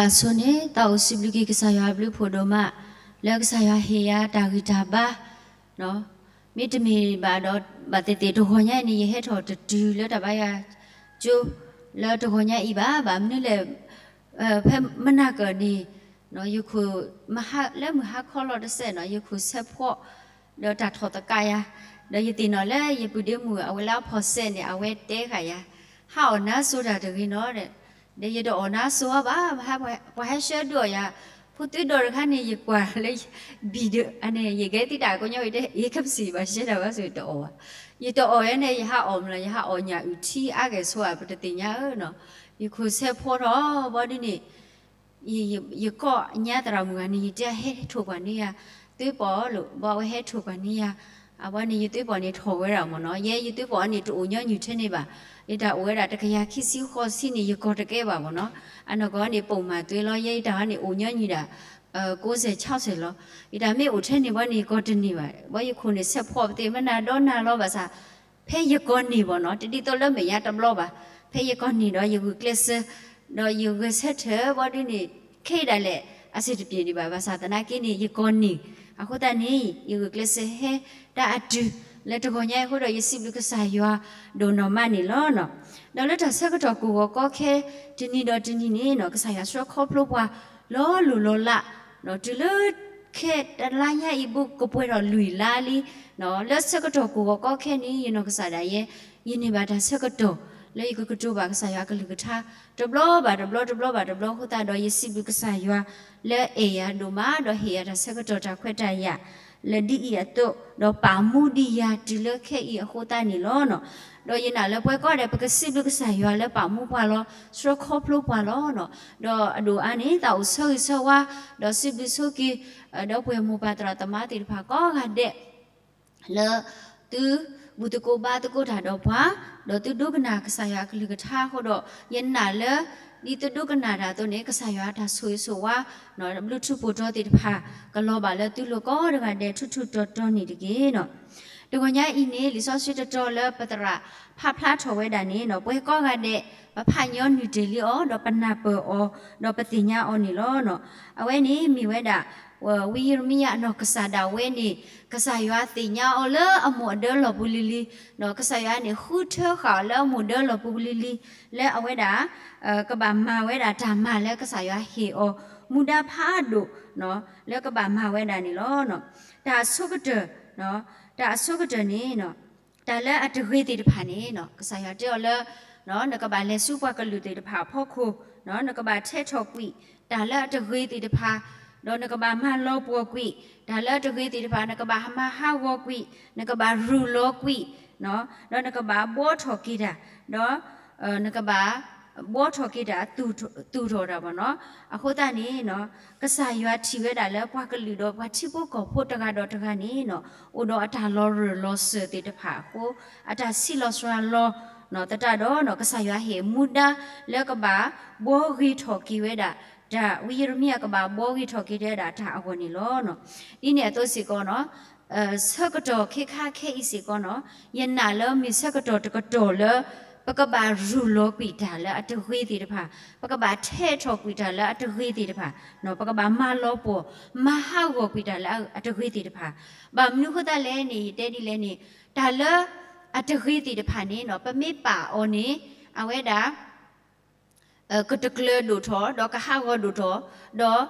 အဆိန့ၣ် သးအိၣ်စံးဘျုးက့ၤကစၢ်ယွၤအဘျုးဖှိၣ်ဒိၣ်မး လၢကစၢ်ယွၤဟ့ၣ်ယၤတၢ်ဂံၢ်တၢ်ဘါ, မ့တမ့ၢ်ဘၣ်ဒီး ဘၣ်သ့ၣ်သ့ၣ်တဂီၤညါအံၤန့ၣ် ယဟဲထီၣ်တတုၤလၢတၢ်ဘါယွၤကၠိ လၢတဂီၤညါအံၤဘၣ်, ဘၣ်မနုၤလဲၣ်, ဖဲမနၤကၢၢ်န့ၣ် ယခိၣ် လၢမုၢ်ဟါခီလီၤတစဲးနီၤ ယခိၣ်ဆဲးဖှီၣ် ဒီးတၢ်ထီၣ်သကးယၤ, ဒီးယသ့ၣ်နီၣ်လၢယပုၢ်ဒ့မုၣ်အဝဲလၢအဖီၣ်စဲးန့ၣ် အဝဲတဲဃာ်ယၤ, ဟးအီၣ်နါစိၤတၢ်တဂ့ၤနီၤ, ဒီးယတအီၣ်နါစိၤအီၤဘၣ်, ပှၤဟဲဆှၢဒုးအီၣ်ယၤ, ဖိသုဒီးတခါန့ၣ် ယကွၢ်လၢ ဘံၣ်ဒၢးန့ၣ် ယကဲသံတၢ်ကညီဝံၤတဲ အ့ ကပစံးဘၣ်ရှဲတၢ်ဘၣ်ဆိ တအီၣ်ဘၣ်, ယတအီၣ်ဝဲန့ၣ် ယဟးအီၣ်မလီၤ ယဟးအီၣ်ညၣ်အုၣ်ထံအါဂဲၤဆိဧါ ပတသ့ၣ်ညါဧၢနီၤ, ယခိၣ်ဆဲးဖှီၣ်ထီၣ်ဘီဒ်န့ၣ် ယကိးညါသရၣ်မုၣ်ဂၤန့ၣ် ယတဲဟဲထိၣ်ပှၢ်န့ၢ်ယၤ သုပီၣ်လိာ် ဘီအဝဲဟဲထိၣ်ပှၢ်န့ၢ်ယၤ, အဝဲန့ၣ် ယသုပီၣ်န့ၣ်ထီၣ်ဝဲဒၣ်မ့ၢ်နီၤ, ယဲယသုပီၣ်န့ၣ် တအိၣ်ညီနုၢ်ထဲန့ၣ်ဘၣ်, ယတၢ်အိၣ်ဝဲဒၣ်တကယၤခံဆံဃိးဆံန့ၣ် ယကီၢ်တကဲဘၣ်မ့ၢ်နီၤ, အနီၢ်ကီၢ်န့ၣ် ပိာ်မၤသွဲလီၤ, ယဲယတၢ်ဟီန့ၣ် အိၣ်ညီနုၢ်ဒၣ် ကိးဆဲးဆီဆဲးလီၤ, ယတၢ်မ့ၢ်အိၣ်ထဲန့ၣ်ဘီန့ၣ် ယကီၢ်တန့ၢ်ဘၣ်, ဘီယခိၣ်န့ၣ် ဆဲးဖှီၣ်ပသ့ၣ်မနၤဒီနၤလီၤဘၣ်ဆၣ် ဖဲယကီၢ်န့ၢ်ဘီနီၤ တဒ်သိးလၢမဲာ်ညါတဘျီဘၣ်, ဖဲယကီၢ်န့ၢ်ဒီးယဂုာ်ကျဲးစၢး, ဒီးယဂဲၤဆၢထၢၣ်ဘီဒ်န့ၣ် ခဲအံၤဒၣ်လဲာ် အဆင်တပြေန့ၣ်ဘၣ်, ဘၣ်ဆၣ်သနာ်က့န့ၣ် ယကီၢ်န့ၢ်, အဃိသတးန့ၣ် ယဂုာ်ကျဲးစၢးဟဲတၢ်အတုၤ လၢတဂီၤညါအံၤအဃိဒီး ယစံးဘျုးကစၢ်ယွၤဒိၣ်နီၢ်မးန့ၣ်လီၤ. ဒီးလၢတၢ်ဆၢကတီၢ်ကိၢ်ဂီၤကီခဲ တနံၤဒီးတနံၤန့ၣ်နီၤ ကစၢ်ယွၤဆှၢခီဖျိပှၤ လီၤလိၢ်လီၤလး, တုၤလၢခဲတလါညါအံၤ ဘူးကပှဲၤထီၣ်လွံၢ်လါလံ, လၢဆၢကတီၢ်ကိၢ်ဂီၤကီခဲန့ၣ် ယနီၢ်ကစၢ်ဒၣ်ယဲ ယန့ၢ်ဘၣ်တၢ်ဆၢကတီၢ် လၢယကကတိၤဘၣ်ကစၢ်ယွၤအကလုၢ်ကထါ တဘျီဘၣ်တဘျီ တဘျီဘၣ်တဘျီအဃိသတးဒီး ယစံးဘျုးကစၢ်ယွၤ လၢအဲၣ်ယၤဒိၣ်မး ဒီးဟ့ၣ်ယၤတၢ်ဆၢကတီၢ်တၢ်ခွဲးတၢ်ယာ် လၢဒ်အံၤအသိး ဒီးပာ်မူဒံးယၤတုၤလၢခဲအံၤအဃိသတးန့ၣ်လီၤ. ဒီးယနာ်လၢပှၤကိးဂၤဒဲး ပကစံးဘျုးကစၢ်ယွၤလၢပာ်မူပှၤလီၤ, ဆှၢခီဖျိပှၤလီၤ. ဒီးအဒိၣ်အါန့ၣ် သးအိၣ်ဆၢဂ့ၤဆၢဝါ ဒီးစံးဘျုးဆိက့ၤ ဒီပုၢ်ဝဲၢ်မိၢ်ပၢ်သရၣ်သမါသ့ၣ်တဖၣ်ကိးဂၤဒဲး လၢသုဘူၣ်သကိးဘါသကိးတၢ်ဒီးပှၤ, ဒီးသုဒိကနၣ်ကစၢ်ယွၤအကလုၢ်ကထါအဃိဒီး ယနာ်လၢ ဒ်သုဒိကနၣ်တၢ်အသိးန့ၣ် ကစၢ်ယွၤအတၢ်ဆိၣ်ဂ့ၤဆိၣ်ဝါ ဘျုးထူးဖှိၣ်တီၤသ့ၣ်တဖၣ် ကလီၤဘၣ်လၢသုလိၤကိးတဂၤဒဲးထူထူတီၤတီၤန့ၣ်တက့ၢ်. တဂီၤညါအံၤန့ၣ် လံာ်စီဆှံတတီၤလၢပသရၣ်ဖးဖျါထီၣ်ဝဲဒၣ်န့ၣ် ပှၤကိးဂၤဒဲး ပဖးညီနုၢ်တ့ၢ်လံအီၤ ဒီးပနၢ်ပၢၢ်အီၤ ဒီးပသ့ၣ်ညါအီၤန့ၣ်လီၤ. အဝဲန့ၣ်မ့ၢ်ဝဲဒၣ် ဝံယံးရမံယၤအနီၢ်ကစၢ်ဒၣ်ဝဲန့ၣ် ကစၢ်ယွၤသ့ၣ်ညါအီၤလၢအမိၢ်အဒၢလီၢ်ပူၤလံၤလံၤ, ကစၢ်ယွၤန့ၣ်ဃုထၢဃာ်အီၤလၢအမိၢ်ဒၢလီၢ်ပူၤလံၤလံၤ လၢအဝဲဒၣ် ကဘၣ်မၤဝဲဒၣ်တၢ်မၤလၢကစၢ်ယွၤဟ့ၣ်အီၤ မူဒါဖးဒိၣ် လၢကဘၣ်မၤဝဲဒၣ်န့ၣ်လီၤ. တၢ်အဆိကတၢၢ် တၢ်အဆိကတၢၢ်န့ၣ် တၢ်လၢအတဂ့ၤသ့ၣ်တဖၣ်န့ၣ် ကစၢ်ယွၤတဲအီၤလၢ နကဘၣ်လဲၤဆူပှၤကလုာ်သ့ၣ်တဖၣ်အဖီခိၣ်, နကဘၣ်ထဲးထီၣ်ကွံာ် တၢ်လၢအတဂ့ၤသ့ၣ်တဖၣ်, ဒီးနကဘၣ်မၤလီၤပှီၢ်ကွံာ် တၢ်လၢအတဂ့ၤသ့ၣ်တဖၣ်, နကဘၣ်မၤဟးဂီၤကွံာ်, နကဘၣ်ရူၢ်လီၤကွံာ်, ဒီးနကဘၣ်ဘှီထီၣ်က့ၤတၢ်, ဒီး နကဘၣ်ဘှီထီၣ်က့ၤတၢ် သူၣ်ထီၣ်တၢ်ဘၣ်နီၤ. အဃိသတးန့ၣ် ကစၢ်ယွၤထံၣ်ဝဲဒၣ်လၢပှၤကလုာ်ဒီးပှၤထံဖိကီၢ်ဖိတဂၤဒီးတဂၤန့ၣ် အိၣ်ဒီးအတၢ်လီၤရၢၢ်လီၤစၢၤသ့ၣ်တဖၣ်အဃိ အတၢ်ဆံးလီၤစှၤလီၤ သတးဒီး ကစၢ်ယွၤဟ့ၣ်မူဒါလၢကဘၣ်ဘှီဂ့ၤထီၣ်က့ၤဝဲဒၣ် တၢ်ဝံယံးရမံယၤကဘၣ်ဘှီဂ့ၤထီၣ်က့ၤဝဲဒၣ်တၢ်အဂီၢ်န့ၣ်လီၤ. ဒ်န့ၣ်အသိးစ့ၢ်ကီး ဆၢကတီၢ်ခဲခါခဲအံၤစ့ၢ်ကီးနီၤ ယနာ်လၢမ့ၢ်ဆၢကတီၢ်တကတီၢ်လၢ ပကဘၣ်ရူၢ်လီၤကွံာ်တၢ်လၢအတဂ့ၤသ့ၣ်တဖၣ်, ပကဘၣ်ထဲးထီၣ်ကွံာ်တၢ်လၢအတဂ့ၤသ့ၣ်တဖၣ်, ပကဘၣ်မၤလီၤပှီၢ် မၤဟးဂီၤကွံာ်တၢ်လၢအတဂ့ၤသ့ၣ်တဖၣ်. ဘၣ်မနုၤအဃိသတးလဲၣ်န့ၣ် ယတဲဒ်လဲၣ်န့ၣ် တၢ်လၢအတဂ့ၤသ့ၣ်တဖၣ်န့ၣ် ပမ့ၢ်ပာ်အီၤန့ၣ် အဝဲဒၣ် ကတကျၢၤဒိၣ်ထီၣ် ဒီးကဟးဂီၤဒိၣ်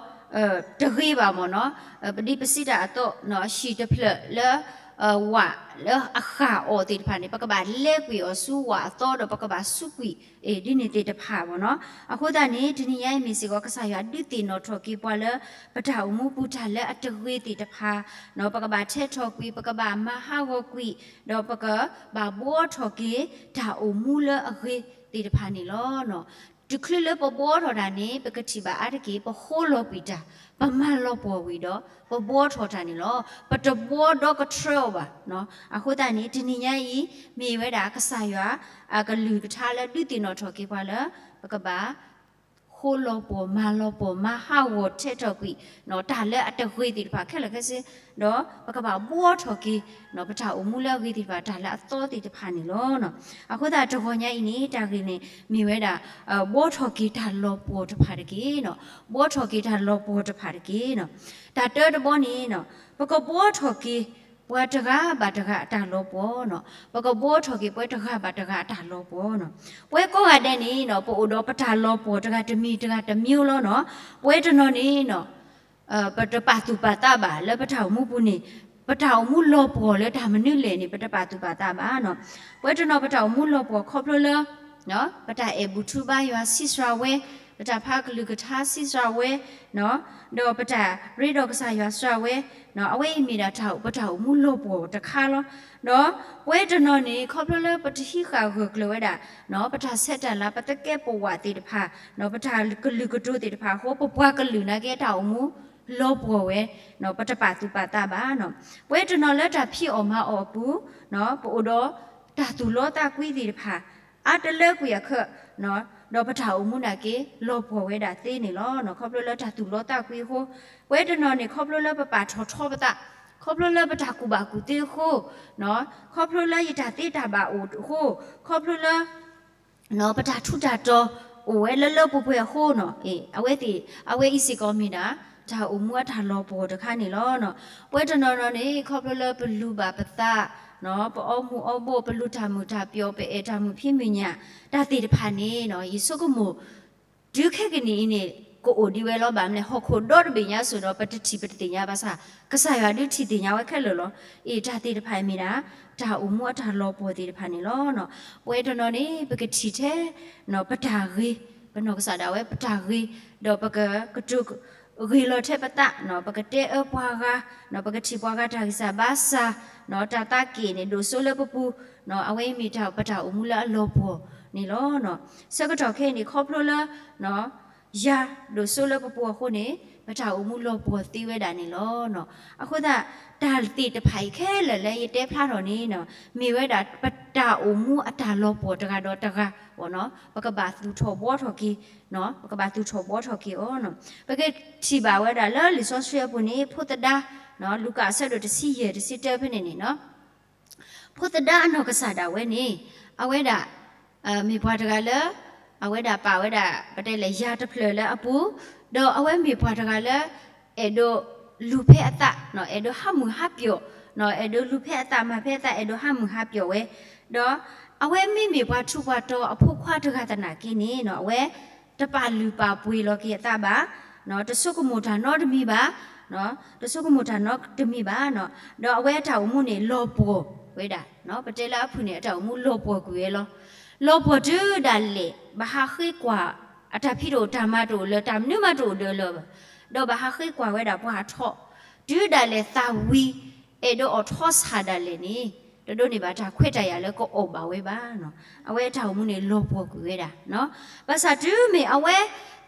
ထီၣ် ဒီး တဂ့ၤဘၣ်မ့ၢ်နီၤ. ပဒ်ပစံးတၢ်အသိး ဟံၣ်တဖျၢၣ်လၢ ဝၣ်လၢအဃၣ်အီၤသ့ၣ်တဖၣ်န့ၣ် ပကဘၣ်လဲကွံာ်အီၤဆူဝၣ်အသီ ဒီးပကဘၣ်စူးကွံာ် ဒ်န့ၣ်သ့ၣ်တဖၣ်မ့ၢ်နီၤ. အဃိသတးန့ၣ် တနံၤညါအံၤမ့ၢ်စ့ၢ်ကီး ကစၢ်ယွၤဒုးသ့ၣ်နီၣ်ထီၣ်က့ၤပှၤလၢ ပတၢ်အိၣ်မူပူၤတၢ်လၢအတဂ့ၤသ့ၣ်တဖၣ် ပကဘၣ်ထဲးထီၣ်ကွံာ် ပကဘၣ်မၤဟးဂီၤကွံာ် ဒီးပကဘၣ်ဘှီထီၣ်က့ၤ တၢ်အိၣ်မူလၢအဂ့ၤသ့ၣ်တဖၣ်န့ၣ်လီၤ. တချုးလၢပဘှီထီၣ်တၢ်န့ၣ် ပကထံၣ်ဘၣ်အါတက့ၢ် ပဃိလီၤကွံာ်တၢ်, ပမၤလီၤပှီၢ်ဝံၤဒီး ပဘှီထီၣ်တၢ်န့ၣ်လီၤ. ပတဘှီဒီကထြၢအီၤဘၣ်. အဃိသတးန့ၣ် တနံၤညါအံၤ မ့ၢ်ဝဲဒၣ်ကစၢ်ယွၤအကလုၢ်ကထါလၢဒုးသ့ၣ်နီၣ်ထီၣ်က့ၤပှၤလၢ ပကဘၣ် ဃ ဃိလီၤပှီၢ် မၤလီၤပှီၢ် မၤဟးဂီၤထဲးထီၣ်ကွံာ် တၢ်လၢအတဂ့ၤသ့ၣ်တဖၣ်ခဲလၢာ်ခဲဆ့, ဒီးပကဘၣ်ဘှီထီၣ်က့ၤ ပတၢ်အိၣ်မူလၢအဂ့ၤသ့ၣ်တဖၣ် တၢ်လၢအသီသ့ၣ်တဖၣ်န့ၣ်လီၤ. အဃိသတးတဂီၤညါအံၤန့ၣ် တၢ်ဂ့ၢ်န့ၣ် မ့ၢ်ဝဲဒၣ် ဘှီထီၣ်က့ၤတၢ်လီၤပှီၢ်တဖၣ်တက့ၢ်. ဘှီထီၣ်က့ၤတၢ်လီၤပှီၢ်တဖၣ်တက့ၢ်. တၢ်တၢတဘီန့ၣ် ပကဘှီထီၣ်က့ၤ ပှၤတဂၤဘၣ်တဂၤအတၢ်လီၤပှီၢ်န့ၣ်, ပကဘှီထီၣ်က့ၤပှၤတဂၤဘၣ်တဂၤအတၢ်လီၤပှီၢ်န့ၣ်. ပဝဲကိးဂၤဒဲးန့ၣ် ပအိၣ်ဒီးပတၢ်လီၤပှီၢ်တဂၤတမံၤတဂၤတမျိုးလီၤန့ၣ်. ပဝဲတနီၤန့ၣ် ပတပာ်သူၣ်ပာ်သးဘၣ်လၢပတၢ်အိၣ်မူပူၤန့ၣ် ပတၢ်အိၣ်မူလီၤပှီၢ်လၢတၢ်မနုၤလဲၣ်န့ၣ် ပတပာ်သူၣ်ပာ်သးဘၣ်န့ၣ်. ပဝဲတနီၤပတၢ်အိၣ်မူလီၤပှီၢ်ခီဖျိလၢ ပတၢ်အဲၣ်ဘူၣ်ထူဘါယွၤဆံးစှၤဝဲ, ပတၢ်ဖးကလုၢ်ကထါဆံးစှၤဝဲ, ဒီးပတၢ်ရ့ဒီးကစၢ်ယွၤစှၤဝဲ, အဝဲအံၤမ့ၢ်ဒၣ်တၢ် ပတၢ်အိၣ်မူလီၤပှီၢ်တခါလီၤ. ဒီးပဝဲတနီၤန့ၣ် ခီဖျိလၢပတဟံးဃာ်ဂၢၢ်ကျၢၤဝဲဒၣ် ပတၢ်ဆဲးတၢ်လၤ ပသကဲးပဝးသ့ၣ်တဖၣ်, ပတၢ်ကလုာ်ကတိၤသ့ၣ်တဖၣ်အဃိ ပပှၤကလုာ်နာ်က့အတၢ်အိၣ်မူလီၤပှီၢ်ဝဲ, ပတပာ်သူၣ်ပာ်သးဘၣ်န့ၣ်. ပဝဲတနီၤလၢတၢ်ဖံးအီၣ်မၤအီၣ်အပူၤ ပအိၣ်ဒီးတၢ်သူၣ်လီသးကွံသ့ၣ်တဖၣ် အါတလၢကွံာ်အခၢး, ဒီးပတၢ်အိၣ်မူနာ်က့ လီၤပှီၢ်ဝဲဒၣ်သ့န့ၣ်လီၤ. ခီဖျိလၢတၢ်သူၣ်လီသးကွံအဃိ, ပဝဲတနီၤန့ၣ် ခီဖျိလၢပပာ်ထီၣ်ထီပသး, ခီဖျိလၢပတၢ်ကူၣ်ဘၣ်ကူၣ်သ့အဃိ, ခီဖျိလၢယတၢ်သ့တၢ်ဘၣ်အိၣ်အဃိ, ခီဖျိလၢ ပတၢ်ထူးတၢ်တီၤအိၣ်ဝဲလၢလၢပှဲၤပှဲၤအဃိန့ၣ်, အဝဲသ့ၣ် အဝဲအံၤစ့ၢ်ကီးမ့ၢ်ဒၣ် တၢ်အိၣ်မူအတၢ်လီၤပှီၢ်တခါန့ၣ်လီၤ. ပဝဲတနီၤနီၤန့ၣ် ခီဖျိလၢပလူၤဘၣ်ပသး, ပအီမူၤအီဘိၣ် ပလူၤတၢ်မုာ်တၢ်ပျီၣ် ပအဲၣ်တၢ်မုာ်ဖံးမုာ်ညၣ် တၢ်သ့ၣ်တဖၣ်န့ၣ် ယဆိကမိၣ် တုၤခဲကနံၣ်အံၤန့ၣ် ကအိၣ်ဒံးဝဲလီၤ. ဘၣ်မနုၤလဲၣ် ဟီၣ်ခိၣ်ဒီတဘ့ၣ်ညါစိၤဒီး ပတထံၣ်ပတသ့ၣ်ညါဘၣ်ဆၣ် ကစၢ်ယွၤဒုးထံၣ်သ့ၣ်ညါဝဲခဲလၢာ်လီၤ. အ့ၣ် တၢ်သ့ၣ်တဖၣ်အံၤမ့ၢ်ဒၣ် တၢ်အိၣ်မူအတၢ်လီၤပှီၢ်သ့ၣ်တဖၣ်န့ၣ်လီၤ. ပဝဲတနီၤန့ၣ် ပကထံၣ်ထဲ ပတၢ်ဂ့ၤ, ပနီၢ်ကစၢ်ဒၣ်ဝဲပတၢ်ဂ့ၤ, ဒီးပကကတိၤ ဂ့ၤလီၤထဲပသး, ပကတဲအၢပှၤဂၤ, ပကထံၣ်ပှၤဂၤတၢ်ဂံၢ်စၢ်ဘါစၢ်, တၢ်သးက့ၣ်န့ၣ် ဒိၣ်စိလၢပပူၤ, အဝဲအံၤမ့ၢ်တၢ်ပတၢ်အိၣ်မူလၢအလီၤပှီၢ်န့ၣ်လီၤ. ဆၢကတီၢ်ခဲအံၤန့ၣ် ခီဖျိလၢ ယၤဒိၣ်စိလၢပပူၤအဃိန့ၣ် ပတၢ်အိၣ်မူလီၤပှီၢ်သ့ဝဲဒၣ်န့ၣ်လီၤ. အဃိသတး တၢ်သ့ၣ်တဖၣ်အံၤခဲလၢာ်လၢယတဲဖျါထီၣ်န့ၣ် မ့ၢ်ဝဲဒၣ်ပတၢ်အိၣ်မူအတၢ်လီၤပှီၢ်တဂၤဒီးတဂၤ, ပကဘၣ်သူၣ်ထီၣ်ဘှီထီၣ်က့ၤ, ပကဘၣ်သူၣ်ထီၣ်ဘှီထီၣ်က့ၤအီၤ. ပကထံၣ်ဘၣ်ဝဲဒၣ်လၢလံာ်စီဆှံအပူၤန့ၣ် ဖိသဒါ, လူၤကၣ်အဆၢဒိၣ်တဆံယဲၢ် တဆံတၢဖဲန့ၣ်န့ၣ် ဖိသဒါအနီၢ်ကစၢ်ဒၣ်ဝဲန့ၣ် အဝဲဒၣ် မ့ၢ်ပှၤတဂၤလၢ အဝဲဒၣ်ပာ်ဝဲဒၣ် ပတဲလဲၣ် ယၤတဖျၢၣ်လၢအပူၤ, ဒီးအဝဲမ့ၢ်ပှၤတဂၤလၢ အဲၣ်ဒိးလူၤဖဲအသး, အဲၣ်ဒိးဟးမုာ်ဟးပျီၣ်, အဲၣ်ဒိးလူၤဖဲအသးမၤဖဲအသး အဲၣ်ဒိးဟးမုာ်ဟးပျီၣ်ဝဲ, ဒီးအဝဲမ့မ့ၢ်ပှၤထူးပှၤတီၤအဖိခွါတဂၤသနာ်က့န့ၣ် အဝဲ တပာ်လုၢ်ပာ်ပှ့ၤလီၤက့ၤအသးဘၣ်, တဆိကမိၣ်တၢ်နီတမံၤဘၣ်, တဆိကမိၣ်တၢ်နီတမံၤဘၣ်, ဒီးအဝဲအတၢ်အိၣ်မူန့ၣ် လီၤပှီၢ်ဝဲဒၣ်, ပတဲလၢအဖုၣ်န့ၣ် အတၢ်အိၣ်မူလီၤပှီၢ်ကွံာ်ဝဲလီၤ. လီၤပှီၢ်တုၤဒၣ်လဲာ် ဘၣ်ဟးဃ့ကွၢ် အတၢ်ဖံးတအိၣ်တၢ်မၤတအိၣ်လၢၤ တၢ်မနုၤမးတအိၣ်ဒၢးလၢၤဘၣ်, ဒီးဘၣ်ဟးဃ့ကွၢ်ဝဲဒၣ်ပှၤအထီ, တုၤဒၣ်လဲာ်သးဝံၤ အဲၣ်ဒိးအီၣ်ထီစှၤဒၣ်လဲာ်န့ၣ် တဒိးန့ၢ်ဘၣ်တၢ်ခွဲးတၢ်ယာ်လၢကအီၣ်ဘၣ်ဝဲဘၣ်. အဝဲအတၢ်အိၣ်မူန့ၣ် လီၤပှီၢ်ကွံာ်ဝဲဒၣ်, ဘၣ်ဆၣ်တုၤမ့ၢ်အဝဲ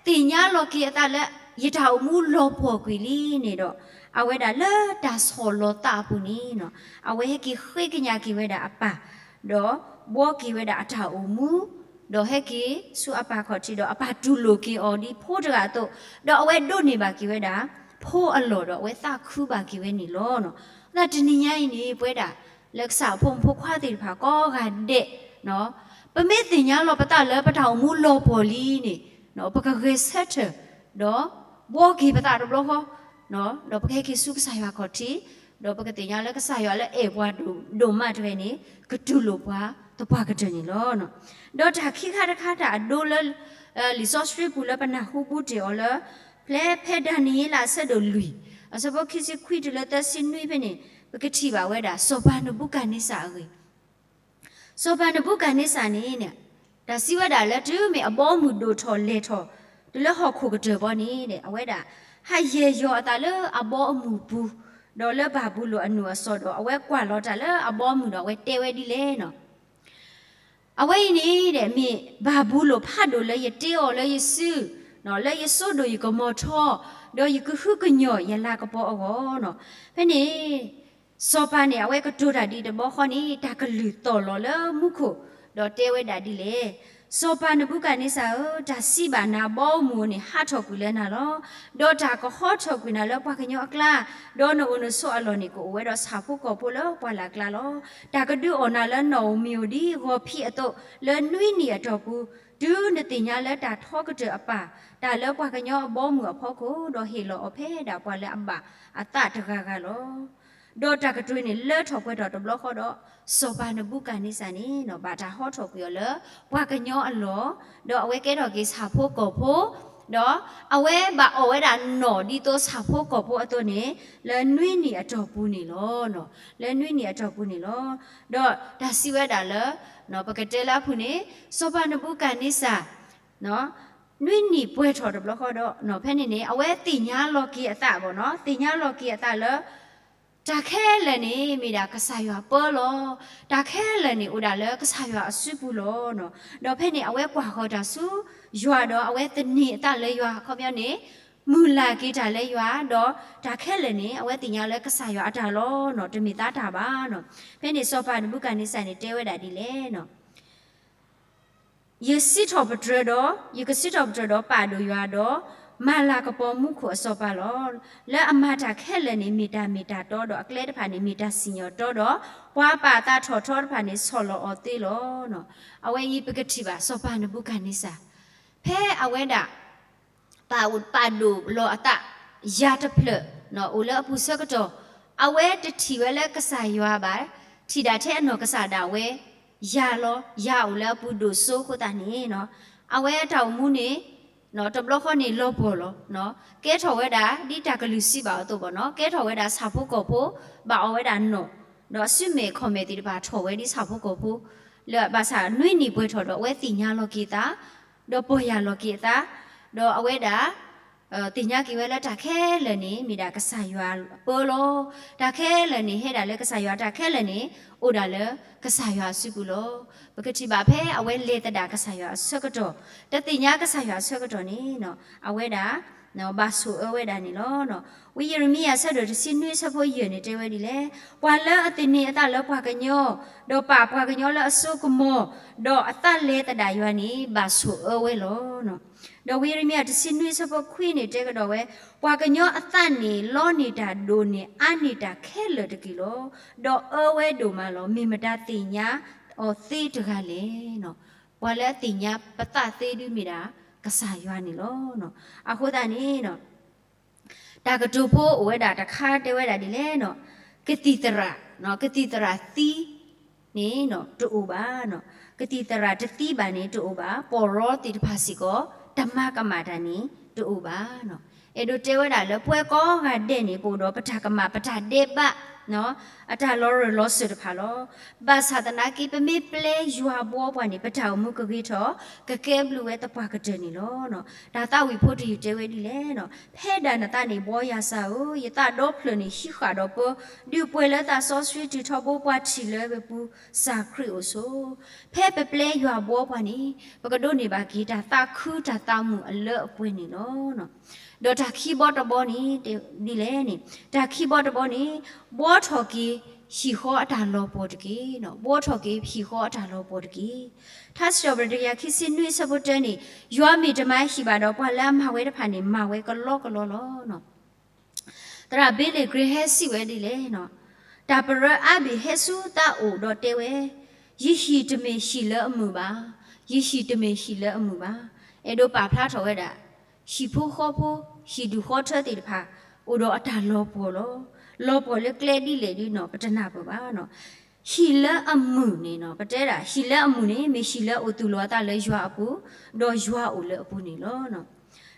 သ့ၣ်ညါလီၤက့ၤအသးလၢ ယတၢ်အိၣ်မူလီၤပှီၢ်ကွံာ်လံန့ၣ်ဒီး အဝဲဒၣ်လၢတၢ်ဆီၣ်လီၤသးအပူၤန့ၣ် အဝဲဟဲက့ၤဃ့ကညးက့ၤဝဲဒၣ်အပၢ်, ဒီးဘှီက့ၤဝဲဒၣ်အတၢ်အိၣ်မူ, ဒီးဟဲက့ၤဆူအပၢ်ခီၣ်ထံးဒီးအပၢ်တူၢ်လိာ်က့ၤအီၤဒ်ဖိတဂၤအသိး, ဒီးအဝဲဒိးန့ၢ်ဘၣ်က့ၤဝဲဒၣ် ဖိအလီၢ်ဒီးအဝဲသးခုဘၣ်က့ၤဝဲန့ၣ်လီၤ. အဃိသတးတနံၤညါအံၤန့ၣ် ပဝဲဒၣ်လၢကစၢ်အဖိမုၣ်ဖိခွါသ့ၣ်တဖၣ်ကိးဂၤဒဲး ပမ့ၢ်သ့ၣ်ညါလီၤပသးလၢပတၢ်အိၣ်မူလီၤပှီၢ်လံန့ၣ် ပကဂဲၤဆၢထၢၣ် ဒီးဘှီက့ၤပသးတဘျီဃီ, ဒီးပကဟဲက့ၤဆူကစၢ်ယွၤခီၣ်ထံး, ဒီးပကသ့ၣ်ညါလၢကစၢ်ယွၤလၢအဲၣ်ပှၤဒိၣ်မးတဂၤန့ၣ် ကတူၢ်လိာ်ပှၤသပှၢ်ကတၢၢ်န့ၣ်လီၤ. ဒီးတၢ်ခံခါတခါတၢ်အဒိလၢ လံာ်စီဆှံပူၤလၢပနၢ်ဟူဘူးတ့ၢ်အီၤလၢ ဖဲ ဖဲဒၤနံးယ့လးအဆၢဒိၣ်လွံၢ် အဆၢဖိခံဆံခွံတုၤလၢသၢဆံနွံဖဲန့ၣ် ပကထံၣ်ဘၣ်ဝဲဒၣ် စီၤပၤနဘူကၤန့စၢ်အဂ့ၢ် စီၤပၤနဘူကၤန့စၢ်န့ၣ် တၢ်စံးဝဲဒၣ်လၢတုၤမ့ၢ်အဘီအမုၢ်ဒိၣ်ထီၣ်လဲၢ်ထီၣ် တုၤလၢဟီၣ်ခိၣ်ကတၢၢ်ဘီန့ၣ် အဝဲဒၣ် ဟးယဲၢ်ယီၤအသးလၢအဘီအမုၢ်ပူၤ, ဒီးလၢဘၤဘူလိၣ်အနုာ်အစီၤဒီး အဝဲကွၢ်လီၤတၢ်လၢအဘီအမုၢ်ဒီး အဝဲတဲဝဲဒ်လဲၣ်န့ၣ် အဝဲအံၤန့ၣ် မ့ၢ်ဘၤဘူလိၣ်ဖးဒိၣ်လၢယတ့အီၤလၢယစု, လၢယစိဒိၣ်ယကမီၤထီ, ဒီးယကဟုကညီၢ်ယလၤကပီၤအဂီၢ်န့ၣ်. ဖဲန့ၣ် စီၤပၤန့ၣ် အဝဲကတိၤတၢ်ဒ်တဘျီဃီန့ၣ် တၢ်ကလုၢ်သီၣ်လီၤလၢမူခိၣ်, ဒီးတဲဝဲဒၣ်ဒ်လဲၣ်. စီၤပၤနဘူကၤန့စၢ်ဧၢ, တၢ်စံးဘၣ်နၤဘီမုၢ်ဧိၤန့ၣ် ဟးထီၣ်ကွံာ်လၢနၤလီၤ. ဒီးတၢ်ကဟီထီၣ်ကွံာ်နၤလၢပှၤကညီအကျါ, ဒီးနအိၣ်နဆိးအလီၢ်န့ၣ် ကအိၣ်ဝဲဒီးဆၣ်ဖိကီၢ်ဖိလၢပှၢ်လၢ်ကျါလီၤ. တၢ်ကဒုးအီၣ်နၤလၢနီၣ်ဧိၤမံၤဧိၤဒ်ဂီၤဖံးအသိး, လၢနွံနံၣ်အတီၢ်ပူၤ, တုၤနသ့ၣ်ညါလၢတၢ်ထီကတၢၢ်အပၢ်, တၢ်လၢပှၤကညီအဘီမုၢ်အဖီခိၣ်, ဒီးဟ့ၣ်လီၤအီၤဖဲဒၣ်ပှၤလၢအဘၣ်အသးတဂၤဂၤလီၤ. ဒီးတၢ်ကတိၤန့ၣ်လၢထီၣ်ပှဲၤထီၣ်တဘျီဃီဒီး, စီၤပၤနဘူကၤန့စၢ်န့ၣ် ဘၣ်တၢ်ဟီထီၣ်ကွံာ်အီၤလၢပှၤကညီအလီၢ်, ဒီးအဝဲကဲထီၣ်က့ၤဆၣ်ဖိကီၢ်ဖိ, ဒီးအဝဲဘၣ်အီၣ်ဝဲဒၣ်နီၣ်ဒ်သိးဆၣ်ဖိကီၢ်ဖိအသိးန့ၣ်, လၢနွံနံၣ်အတီၢ်ပူၤန့ၣ်လီၤ. လၢနွံနံၣ်အတီၢ်ပူၤန့ၣ်လီၤ. ဒီးတၢ်စံးဝဲဒၣ်လၢ, ပကတဲလၢအပူၤန့ၣ်, စီၤပၤနဘူကၤန့စၢ် နွံနံၣ်ပှဲၤထီၣ်တဘျီဃီဒီး, ဖဲန့ၣ်န့ၣ် အဝဲသ့ၣ်ညါလီၤက့ၤအသးဘၣ်နီၤ, သ့ၣ်ညါလီၤက့ၤအသးလၢ, တၢ်ခဲလၢာ်န့ၣ် မ့ၢ်ဒၣ်ကစၢ်ယွၤပၢလီၤ. တၢ်ခဲလၢာ်န့ၣ် အိၣ်ဒၣ်လၢကစၢ်ယွၤအစုပူၤလီၤ. ဒီးဖဲန့ၣ် အဝဲကွၢ်ဃီၤတၢ်ဆူယွၤဒီး အဝဲသန့ၤအသးလၢယွၤအခီပညီန့ၣ်, မုၢ်လၢ်က့ၤတၢ်လၢယွၤ, ဒီးတၢ်ခဲလၢာ်န့ၣ် အဝဲသ့ၣ်ညါလၢကစၢ်ယွၤအတၢ်လီၤနီၤ, တမ့ၢ်သးတၢ်ဘၣ်နီၤ. ဖဲန့ၣ်စီၤပၤနဘူကၤန့စၢ်န့ၣ် တဲဝဲဒၣ်ဒ်လဲၣ်နီၤ, ယစံးထီၣ်ပတြၢၤဒီး, ယကစံးထီၣ်ပတြၢၤဒီးပာ်ဒိၣ်ယွၤဒီး, မၤလၤကပီၤမူခိၣ်အစီၤပၤလီၤ. လၢအမၤတၢ်ခဲလၢာ်န့ၣ် မ့ၢ်တၢ်မ့ၢ်တၢ်တီဒီး အကျဲတဖၣ်န့ၣ် မ့ၢ်တၢ်စံၣ်ညီၣ်တီဒီး, ပှၤပာ်အသးထီၣ်ထီတဖၣ်န့ၣ် ဆီၣ်လီၤအီၤသ့လီၤ. အဝဲအံၤပကထံၣ်ဘၣ်စီၤပၤနဘူကၤန့စၢ်, ဖဲအဝဲဒၣ် ပာ်ဒိၣ်လီၤအသး ယၤတဖျၢၣ် အိၣ်လၢအပူၤဆၢကတီၢ်, အဝဲတထံၣ်ဝဲလၢကစၢ်ယွၤဘၣ်, ထံၣ်ဒၣ်ထဲအနီၢ်ကစၢ်ဒၣ်ဝဲ ယၤလီၤ, ယၤအိၣ်လၢအပူၤဒိၣ်စိအဃိသတးန့ၣ်, အဝဲအတၢ်အိၣ်မူန့ၣ် တဘျီဃီန့ၣ်လီၤပှီၢ်လီၤ. ကဲထီၣ်ဝဲဒၣ် ဒ်တၢ်ကလုၢ်စံးဘၣ်အသိးဘၣ်နီၤ, ကဲထီၣ်ဝဲဒၣ်ဆၣ်ဖိကီၢ်ဖိ, ဘၣ်အီၣ်ဝဲဒၣ်နီၣ်, ဒီးအစုမဲာ်ခီၣ်မဲာ်သ့ၣ်တဖၣ်ထီၣ်ဝဲဒ်ဆၣ်ဖိကီၢ်ဖိ, လၢဘၣ်ဆၣ်နွံနံၣ်ပှဲၤထီၣ်ဒီးအဝဲသ့ၣ်ညါလီၤက့ၤသး, ဒီးပီၢ်ယၢ်လီၤက့ၤအသး, ဒီးအဝဲဒၣ် သ့ၣ်ညါက့ၤဝဲလၢတၢ်ခဲလၢာ်န့ၣ် မ့ၢ်ဒၣ်ကစၢ်ယွၤအပၢလီၤ. တၢ်ခဲလၢာ်န့ၣ် ဟဲဒၣ်လၢကစၢ်ယွၤ, တၢ်ခဲလၢာ်န့ၣ် အိၣ်ဒၣ်လၢကစၢ်ယွၤအစုပူၤလီၤ. ပကထံၣ်ဘၣ်ဖဲအဝဲလဲၤသဒၣ်ကစၢ်ယွၤအဆၢကတီၢ်, တသ့ၣ်ညါကစၢ်ယွၤအဆၢကတီၢ်န့ၣ်, အဝဲဒၣ် ဘၣ်ဆိၣ်အၢဝဲဒၣ်န့ၣ်လီၤ. ဝံယံးရမံယၤ အဆၢဒိၣ်တဆံနွံ အဆၢဖိယဲၢ်န့ၣ် တဲဝဲဒ်လဲၣ်, ပှၤလၢအသန့ၤအသးလၢပှၤကညီ, ဒီးပာ်ပှၤကညီလၢအစိကမီၤ, ဒီးအသးလဲၤသဒၣ်ယွၤန့ၣ် ဘၣ်ဆိၣ်အၢဝဲလီၤ. ဒီးဝံယံးရမံယၤ တဆံနွံ အဆၢဖိခွံန့ၣ် တဲကဒီးဝဲ, ပှၤကညီအသးန့ၣ် လီန့ၢ်တၢ်ဒိၣ်န့ၢ်အါန့ၢ်တၢ်ခဲလၢာ်တက့ၢ်လီၤ. ဒီးအၢဝဲဒိၣ်မးလီၤ. မ့ၢ်မတၤသ့ၣ်ညါအီၤသ့တဂၤလဲၣ်. ပှၤလၢအသ့ၣ်ညါပသးသ့ဒုးမ့ၢ်ဒၣ် ကစၢ်ယွၤန့ၣ်လီၤ. အဃိသတးန့ၣ် တၢ်ကတိၤဖိအိၣ်ဝဲဒၣ်တခါတဲဝဲဒၣ်ဒ်လဲၣ်, ကသံၣ်သရၣ်, ကသံၣ်သရၣ်သံန့ၣ်တအိၣ်ဘၣ်, ကသံၣ်သရၣ်တသံဘၣ်န့ၣ်တအိၣ်ဘၣ်, ပီၢ်ရီသ့ၣ်တဖၣ်စ့ၢ်ကီး တမၤကမၣ်တၢ်န့ၣ်တအိၣ်ဘၣ်. အဲၣ်ဒိးတဲဝဲဒၣ်လၢပဝဲကိးဂၤဒဲးန့ၣ် ပအိၣ်ဒီးပတၢ်ကမၣ် ပတၢ်ဒဲးဘး အတၢ်လီၤရၢၢ်လီၤစၢၤတဖၣ်လီၤ. ဘၣ်ဆၣ်သနာ်က့ ပမ့ၢ်ပျဲယွၤဘှီပှၤန့ၣ် ပတၢ်အိၣ်မူကဂ့ၤထီၣ်, ကကဲဘျုးဝဲသပှၢ်ကတၢၢ်န့ၣ်လီၤ. တၢ်သးဝံၣ်ဖိတယုၢ်တဲဝဲဒ်လဲၣ်, ဖဲဒၣ်နသးန့ၣ်ဘှီယၤစၢ်ဧၢ, ယသးဒီဖျၢၣ်န့ၣ်ဟံးဃာ်ဒီးပၢ, ဒုးပှဲၤလၢသးစီဆှံတုၤထီဘိပှၤထံၣ်လၢဝဲပူၤ, စၢ်ခရံာ်အိၣ်ဆိး. ဖဲပပျဲယွၤဘှီပှၤန့ၣ် ပကဒိးန့ၢ်ဘၣ်က့ၤတၢ်သးခုတၢ်သးမုာ်အလၢအပှဲၤန့ၣ်လီၤ. ဒီးတၢ်ခံဘီတဘီန့ၣ် ဒ်လဲၣ်န့ၣ်, တၢ်ခံဘီတဘီန့ၣ် ဘှီထီၣ်က့ၤဟံၣ်ဃီအတၢ်လီၤပှီၢ်တက့ၢ်. ဘှီထီၣ်က့ၤဟံၣ်ဃီအတၢ်လီၤပှီၢ်တက့ၢ်. ထါစံးထီၣ်ပတြၢၤ တကယၤခံဆံနွံ အဆၢဖိတၢန့ၣ်, ယွၤမ့ၢ်တမၤဟံၣ်ဘၣ်ဒီး ပှၤလၢအမၤဝဲတဖၣ်န့ၣ် မၤဝဲကလီကလီလီၤ. သရၣ် Billy Graham ဟဲစံးဝဲဒ်လဲၣ်, တၢ်ပရၢအါဘ့ၣ်ဟဲဆူသးအိၣ်ဒီးတဲဝဲ, ယဟံၣ်တမ့ၢ်ဟံၣ်လၢအမုာ်ဘၣ်, ယဟံၣ်တမ့ၢ်ဟံၣ်လၢအမုာ်ဘၣ်. အဲၣ်ဒိးပာ်ဖျါထီၣ်ဝဲဒၣ် ဟံၣ်ဖိဃီဖိ ဟံၣ်ဒူၣ်ဃီထၢသ့ၣ်တဖၣ် အိၣ်ဒီးအတၢ်လီၤပှီၢ်လီၤ. လီၤပှီၢ်လၢကျဲဒ်လဲၣ်ဒ်နီၤ ပတနၢ်ပၢၢ်ဘၣ်. ဟံၣ်လၢအမုာ်န့ၣ်နီၤ ပတဲဒၣ် ဟံၣ်လၢအမုာ်န့ၣ် မ့ၢ်ဟံၣ်လၢအအိၣ်သူၣ်လီၤအသးလၢယွၤအပူၤ, ဒီးယွၤအိၣ်လၢအပူၤန့ၣ်လီၤ.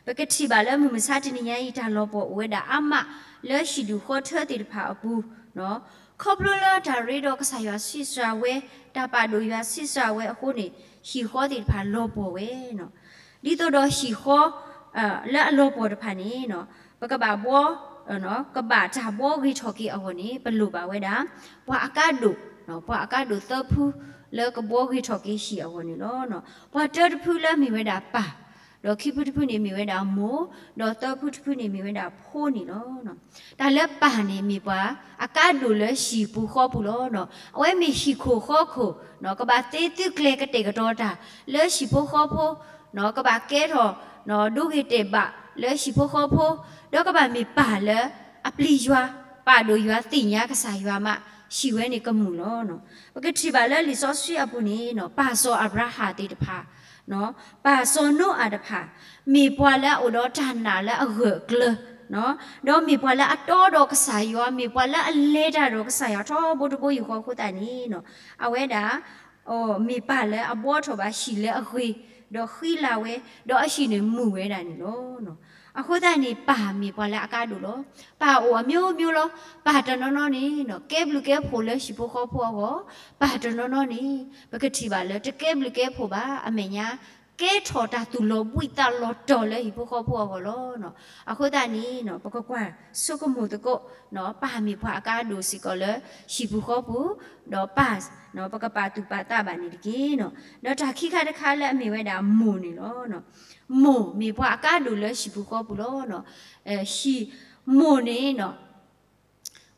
ပကထံၣ်ဘၣ်လၢမုၢ်မဆါတနံၤညါအံၤ တၢ်လီၤပှီၢ်အိၣ်ဝဲဒၣ်အါမး လၢဟံၣ်ဒူၣ်ဃီထၢသ့ၣ်တဖၣ်အပူၤ, ခီဖျိလၢတၢ်ရ့ဒီးကစၢ်ယွၤဆံးစှၤဝဲ, တၢ်ပာ်ဒိၣ်ယွၤဆံးစှၤဝဲအဃိန့ၣ် ဟံၣ်ဃီသ့ၣ်တဖၣ်လီၤပှီၢ်ဝဲနီၤ. ဒ်သိးဒီးဟံၣ်ဃီ လၢအလီၤပှီၢ်တဖၣ်န့ၣ် ပကဘၣ်ဘှီ ကဘၣ်တၢ်ဘှီဂ့ၤထီၣ်က့ၤအဂီၢ်န့ၣ် ပလိၣ်ဘၣ်ဝဲဒၣ် ပှၤအကါဒိၣ်, ပှၤအကါဒိၣ်သၢဖု လၢကဘှီဂ့ၤထီၣ်က့ၤဟံၣ်အဂီၢ်န့ၣ်လီၤ. ပှၤတၢတဖုလၢမ့ၢ်ဝဲဒၣ်ပၢ်, ဒီးခံဖုတဖုန့ၣ်မ့ၢ်ဝဲဒၣ်မိၢ်, ဒီးသၢဖုတဖုန့ၣ်မ့ၢ်ဝဲဒၣ်ဖိန့ၣ်လီၤ. တၢ်လၢပၢ်န့ၣ်မ့ၢ်ပှၤအကါဒိၣ်လၢဟံၣ်ပူၤဃီပူၤလီၤ. အဝဲမ့ၢ်ဟံၣ်ခိၣ်ဃီခိၣ်, ကဘၣ်သ့သုကျဲၤကတဲာ်ကတီၤတၢ်လၢဟံၣ်ဖိဃီဖိ, ကဘၣ်ကဲထီၣ်ဒိဂ့ၤတဲာ်ဘၣ်လၢဟံၣ်ဖိဃီဖိ, ဒီးကဘၣ်မ့ၢ်ပၢ်လၢအပျံၤယွၤ, ပာ်ဒိၣ်ယွၤ, သ့ၣ်ညါကစၢ်ယွၤမး, ဟံၣ်ဝဲန့ၣ်ကမုာ်လီၤ. ပကထံၣ်ဘၣ်လၢလံာ်စီဆှံအပူၤန့ၣ် ပၢ်စီၤအၤဘြၤဟၣ်သ့ၣ်တဖၣ်, ပၢ်စီၤနိအၤတဖၣ်, မ့ၢ်ပှၤလၢအအိၣ်ဒီးတၢ်နာ်လၢအဂၢၢ်အကျၢၤ, ဒီးမ့ၢ်ပှၤလၢအတီဒီးကစၢ်ယွၤ, မ့ၢ်ပှၤလၢအလဲၤတၢ်ဒီးကစၢ်ယွၤထီဘိတဘိယူၢ်ဃီအဃိသတးန့ၣ်, အဝဲဒၣ် မ့ၢ်ပၢ်လၢအဘှီထီၣ်ဘၣ်ဟံၣ်လၢအဂ့ၤ, ဒီးဃံလၤဝဲ, ဒီးအဟံၣ်န့ၣ်မုာ်ဝဲဒၣ်န့ၣ်လီၤ. အဃိသတးန့ၣ် ပၢ်မ့ၢ်ပှၤလၢအကါဒိၣ်လီၤ. ပၢ်အိၣ်အမျိုးမျိုးလီၤ. ပၢ်တနီၤနီၤန့ၣ် ကဲဘျုးကဲဖှိၣ်လၢဟံၣ်ဖိဃီဖိအဂီၢ်, ပၢ်တနီၤနီၤန့ၣ် ပကထံၣ်ဘၣ်လၢတကဲဘျုးကဲဖှိၣ်ဘၣ်, အမဲာ်ညါ ကဲထီၣ်တၢ်သူၣ်လီၤဘှံးသးလီၤတီၤလၢဟံၣ်ဖိဃီဖိအဂီၢ်လီၤ. အဃိသတးန့ၣ် ပကကွၢ်ဆိကမိၣ်သကိး ပၢ်မ့ၢ်ပှၤအကါဒိၣ်စ့ၢ်ကီးလၢဟံၣ်ပူၤဃီပူၤ, ဒီးပၢ် ပကပာ်သူၣ်ပာ်သးဘၣ်န့ၣ်တက့ၢ်. ဒီးတၢ်ခံခါတခါလၢအမ့ၢ်ဝဲဒၣ်မိၢ်န့ၣ်လီၤ. မိၢ်မ့ၢ်ပှၤအကါဒိၣ်လၢဟံၣ်ပူၤဃီပူၤလီၤ. ဟံၣ်မိၢ်န့ၣ်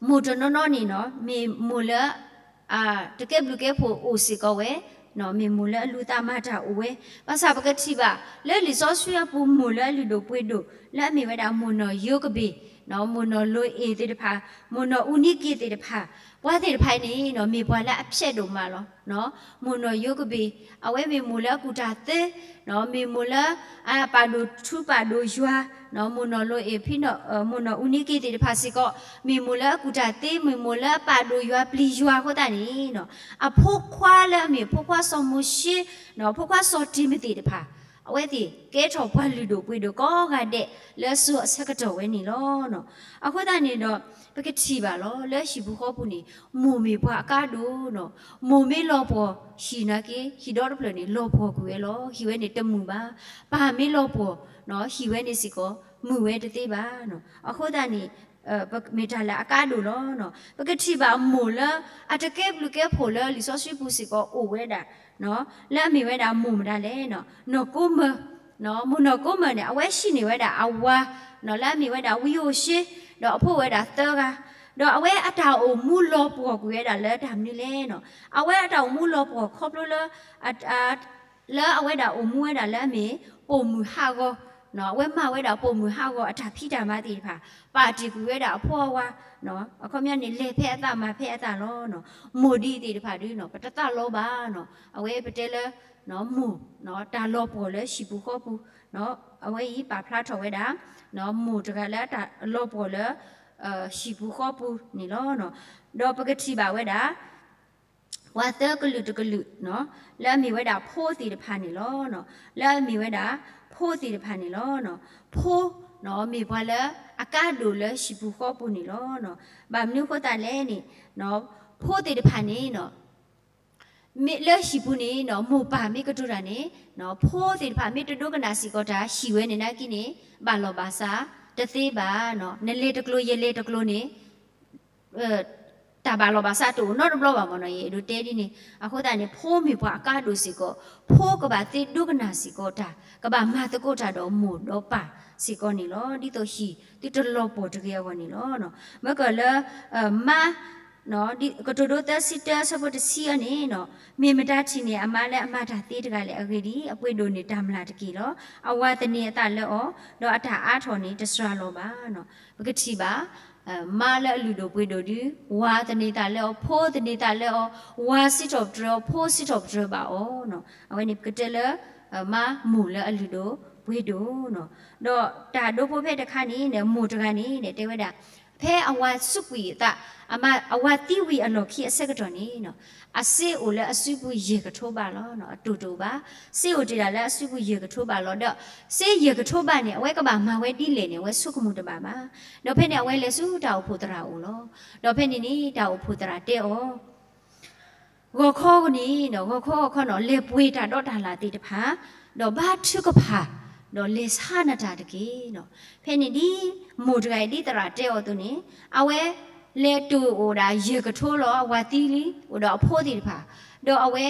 မိၢ်တနီၤနီၤန့ၣ် မ့ၢ်မိၢ်လၢ တကဲဘျုးကဲဖှိၣ်အိၣ်စ့ၢ်ကီးဝဲ, မ့ၢ်မိၢ်လၢအလူၤသးမၤတၢ်အိၣ်ဝဲ, ဘၣ်ဆၣ်ပကထံၣ်ဘၣ် လၢလံာ်စီဆှံအပူၤ မိၢ်လၢအလုၢ်ဒိၣ်ပှ့ၤဒိၣ် လၢအမ့ၢ်ဝဲဒၣ်မိၢ်နီၢ်ယိကဘ့ၣ်, မိၢ်နီၢ်လိၤအ့ၣ်သ့ၣ်တဖၣ်, မိၢ်နီၢ်အူနံက့သ့ၣ်တဖၣ်, ပှၤသ့ၣ်တဖၣ်အံၤန့ၣ် မ့ၢ်ပှၤလၢအဖျဲးဒိၣ်မးလီၤ. မိၢ်နီၢ်ယိကဘ့ၣ် အဝဲမ့ၢ်မိၢ်လၢအကူၣ်တၢ်သ့, မ့ၢ်မိၢ်လၢ အပာ်ဒိၣ်ထူပာ်ဒိၣ်ယွၤ, မိၢ်နီၢ်လိၤအ့ၣ် မိၢ်နီၢ်အူနံက့သ့ၣ်တဖၣ်စ့ၢ်ကီး မ့ၢ်မိၢ်လၢအကူၣ်တၢ်သ့, မ့ၢ်မိၢ်လၢအပာ်ဒိၣ်ယွၤပျံၤယွၤအဃိသတးန့ၣ် အဖိခွါလၢအမ့ၢ်ဖိခွါစီၤမိၤၡ့, ဖိခွါစီၤတံၤမသ့းတဖၣ်, အဝဲသ့ၣ်ကဲထီၣ်ပှၤလုၢ်ဒိၣ်ပှ့ၤဒိၣ်ကိးဂၤဒဲး လၢစိၤအဆၢကတီၢ်ဝဲန့ၣ်လီၤ. အဃိသတးန့ၣ်ဒီး ပကထံၣ်ဘၣ်လီၤ လၢဟံၣ်ပူၤဃီပူၤန့ၣ် မိၢ်မ့ၢ်ပှၤအကါဒိၣ်, မိၢ်မ့ၢ်လီၤပှီၢ်ဟံၣ်နာ်က့ ဟံၣ်ဒီတဖျၢၣ်န့ၣ် လီၤပှီၢ်ကွံာ်ဝဲလီၤ. ဟံၣ်ဝဲန့ၣ်တမုာ်ဘၣ်. ပၢ်မ့ၢ်လီၤပှီၢ် ဟံၣ်ဝဲန့ၣ်စ့ၢ်ကီး မုာ်ဝဲတသ့ဘၣ်. အဃိသတးန့ၣ် မ့ၢ်တၢ်လၢအကါဒိၣ်လီၤ. ပကထံၣ်ဘၣ်မိၢ်လၢ အတကဲဘျုးကဲဖှိၣ်လၢလံာ်စီဆှံပူၤစ့ၢ်ကီးအိၣ်ဝဲဒၣ် လၢအမ့ၢ်ဝဲဒၣ်မိၢ်မတၤလဲၣ်, နီၢ်ကိမၢၤ, မိၢ်နီၢ်ကိမၢၤန့ၣ် အဝဲဟံးန့ၢ်ဝဲဒၣ်အဝၤ လၢအမ့ၢ်ဝဲဒၣ်ဝံဧိၤၡ့, ဒီးအဖိဝဲဒၣ်သၢဂၤ, ဒီးအဝဲအတၢ်အိၣ်မူလီၤပှီၢ်ကွံာ်ဝဲဒၣ်လၢတၢ်မနုၤလဲၣ်. အဝဲအတၢ်အိၣ်မူလီၤပှီၢ်ခီဖျိလၢ လၢအဝဲဒၣ်အိၣ်မူဝဲဒၣ်လၢအမ့ၢ် ပိာ်မုၣ်ဟးဂီၤ, အဝဲမၤဝဲဒၣ်ပိာ်မုၣ်ဟးဂီၤအတၢ်ဖံးတၢ်မၤသ့ၣ်တဖၣ်, ပာ်တ့ၢ်ကွံာ်ဝဲဒၣ်အဖိအဝၤ, အခီပညီန့ၣ် လဲၤဖဲအသးမၤဖဲအသးလီၤ. မိၢ်ဒ်အံၤသ့ၣ်တဖၣ်ဒီး ပတသးလီဘၣ်. အဝဲပတဲလၢ မိၢ် တၢ်လီၤပှီၢ်လၢဟံၣ်ပူၤဃီပူၤ, အဝဲအံၤပာ်ဖျါထီၣ်ဝဲဒၣ် မိၢ်တဂၤလၢတၢ်လီၤပှီၢ်လၢ ဟံၣ်ပူၤဃီပူၤန့ၣ်လီၤ. ဒီးပကထံၣ်ဘၣ်ဝဲဒၣ် ပှၤသၢကလုာ်တကလုာ် လၢအမ့ၢ်ဝဲဒၣ်ဖိသ့ၣ်တဖၣ်န့ၣ်လီၤ. လၢအမ့ၢ်ဝဲဒၣ် ဖိသ့ၣ်တဖၣ်န့ၣ်လီၤ. ဖိ မ့ၢ်ပှၤလၢအကါဒိၣ်လၢဟံၣ်ပူၤဃီပူၤန့ၣ်လီၤ. ဘၣ်မနုၤအဃိသတးလဲၣ်န့ၣ် ဖိသ့ၣ်တဖၣ်န့ၣ် မ့ၢ်လၢဟံၣ်ပူၤန့ၣ် မိၢ်ပၢ်မ့ၢ်ကတိၤတၢ်န့ၣ် ဖိသ့ၣ်တဖၣ်မ့ၢ်တဒိကနၣ်စ့ၢ်ကီးတၢ် ဟံၣ်ဝဲန့ၣ်နာ်က့န့ၣ် ဘၣ်လီၢ်ဘၣ်စးတသ့ဘၣ်. နလဲၤတကျိၤ ယလဲၤတကျိၤန့ၣ် တၢ်ဘၣ်လီၢ်ဘၣ်စးတအိၣ်နီတဘျီဘၣ်မ့ၢ်နီၤ. ယအဲၣ်ဒိးတဲဒ်န့ၣ် အဃိသတးန့ၣ် ဖိမ့ၢ်ပှၤအကါဒိၣ်စ့ၢ်ကီး, ဖိကဘၣ်သ့ဒိကနၣ်စ့ၢ်ကီးတၢ်, ကဘၣ်မၤသကိးတၢ်ဒီးမိၢ်ဒီးပၢ်စ့ၢ်ကီးန့ၣ်လီၤ. ဒ်သိးဟံၣ်သုတလီၤပှီၢ်တဂ့ၤအဂီၢ်န့ၣ်လီၤ. မ့ၢ်ကလၢ မါ ကတိၤဒိသၢဆံတၢ အဆၢဖိတဆံအံၤန့ၣ် မ့ၢ်မတၤထံၣ်န့ၢ်အမါလၢအမၤတၢ်သ့တဂၤလဲၣ်. အဂ့ၢ်ဒ်အံၤ, အပှ့ၤဒိၣ်န့ၢ်တၢ်မျၢ်တက့ၢ်လီၤ. အဝၤသန့ၤအသးလၢအီၤ, ဒီးအတၢ်အါထီၣ်န့ၣ် တစှၤလီၤဘၣ်. ပကထံၣ်ဘၣ် မါလၢအလုၢ်ဒိၣ်ပှ့ၤဒိၣ်ဒုး ဝၤသန့ၤသးလၢအီၤ, ဖိသန့ၤသးလၢအီၤ, ဝၤစံးထီၣ်ပတြၢၤအီၤ, ဖိစံးထီၣ်ပတြၢၤဘၣ်အီၤ. အဝဲန့ၣ်ပကတဲလၢ မါမိၢ်လၢအလုၢ်ဒိၣ်ပှ့ၤဒိၣ်. ဒီးတၢ်ဒိဖိဖဲတခါန့ၣ် မိၢ်တဂၤန့ၣ် တဲဝဲဒၣ် ဖဲအဝၤစူးကွံာ်အသး, အဝၤသံဝံၤအလီၢ်ခံအဆၢကတီၢ်န့ၣ် အစ့အိၣ်လၢအစုပူၤယဲၢ်ကထိဘးလီၤ. အတိၢ်တအိၣ်ဘၣ်. စ့အိၣ်တ့ၢ်ဒၣ်လၢအစုပူၤယဲၢ်ကထိဘးလီၤ. ဒီးစ့ယဲၢ်ကထိဘးန့ၣ် အဝဲကဘၣ်မၤဝဲဒ်လဲၣ်န့ၣ် အဝဲဆိကမိၣ်တဘၣ်ဘၣ်. ဒီးဖဲန့ၣ် အဝဲလဲၤဆူတၢ်အိၣ်ဖှိၣ်သရၣ်အအိၣ်လီၤ. ဒီးဖဲန့ၣ်န့ၣ် တၢ်အိၣ်ဖှိၣ်သရၣ်တဲအီၤ ဂီၤခီန့ၣ် ဂီၤခီဂီၤခီန့ၣ် လဲၤပှ့ၤတၢ်ဒီးတၢ်လၢ်သ့ၣ်တဖၣ်, ဒီးဘါထုကဖၣ်, ဒီးလဲၤဆါနၤတၢ်တက့ၢ်. ဖဲန့ၣ်ဒ်မိၢ်တဂၤအံၤ ဒ်သရၣ်တဲအီၤအသိးန့ၣ် အဝဲ လဲၤတိၢ်အိၣ်ဒၣ်ယဲၢ်ကထိလီၤ. အဝၤသံလံ အိၣ်ဒီးအဖိသ့ၣ်တဖၣ်, ဒီးအဝဲ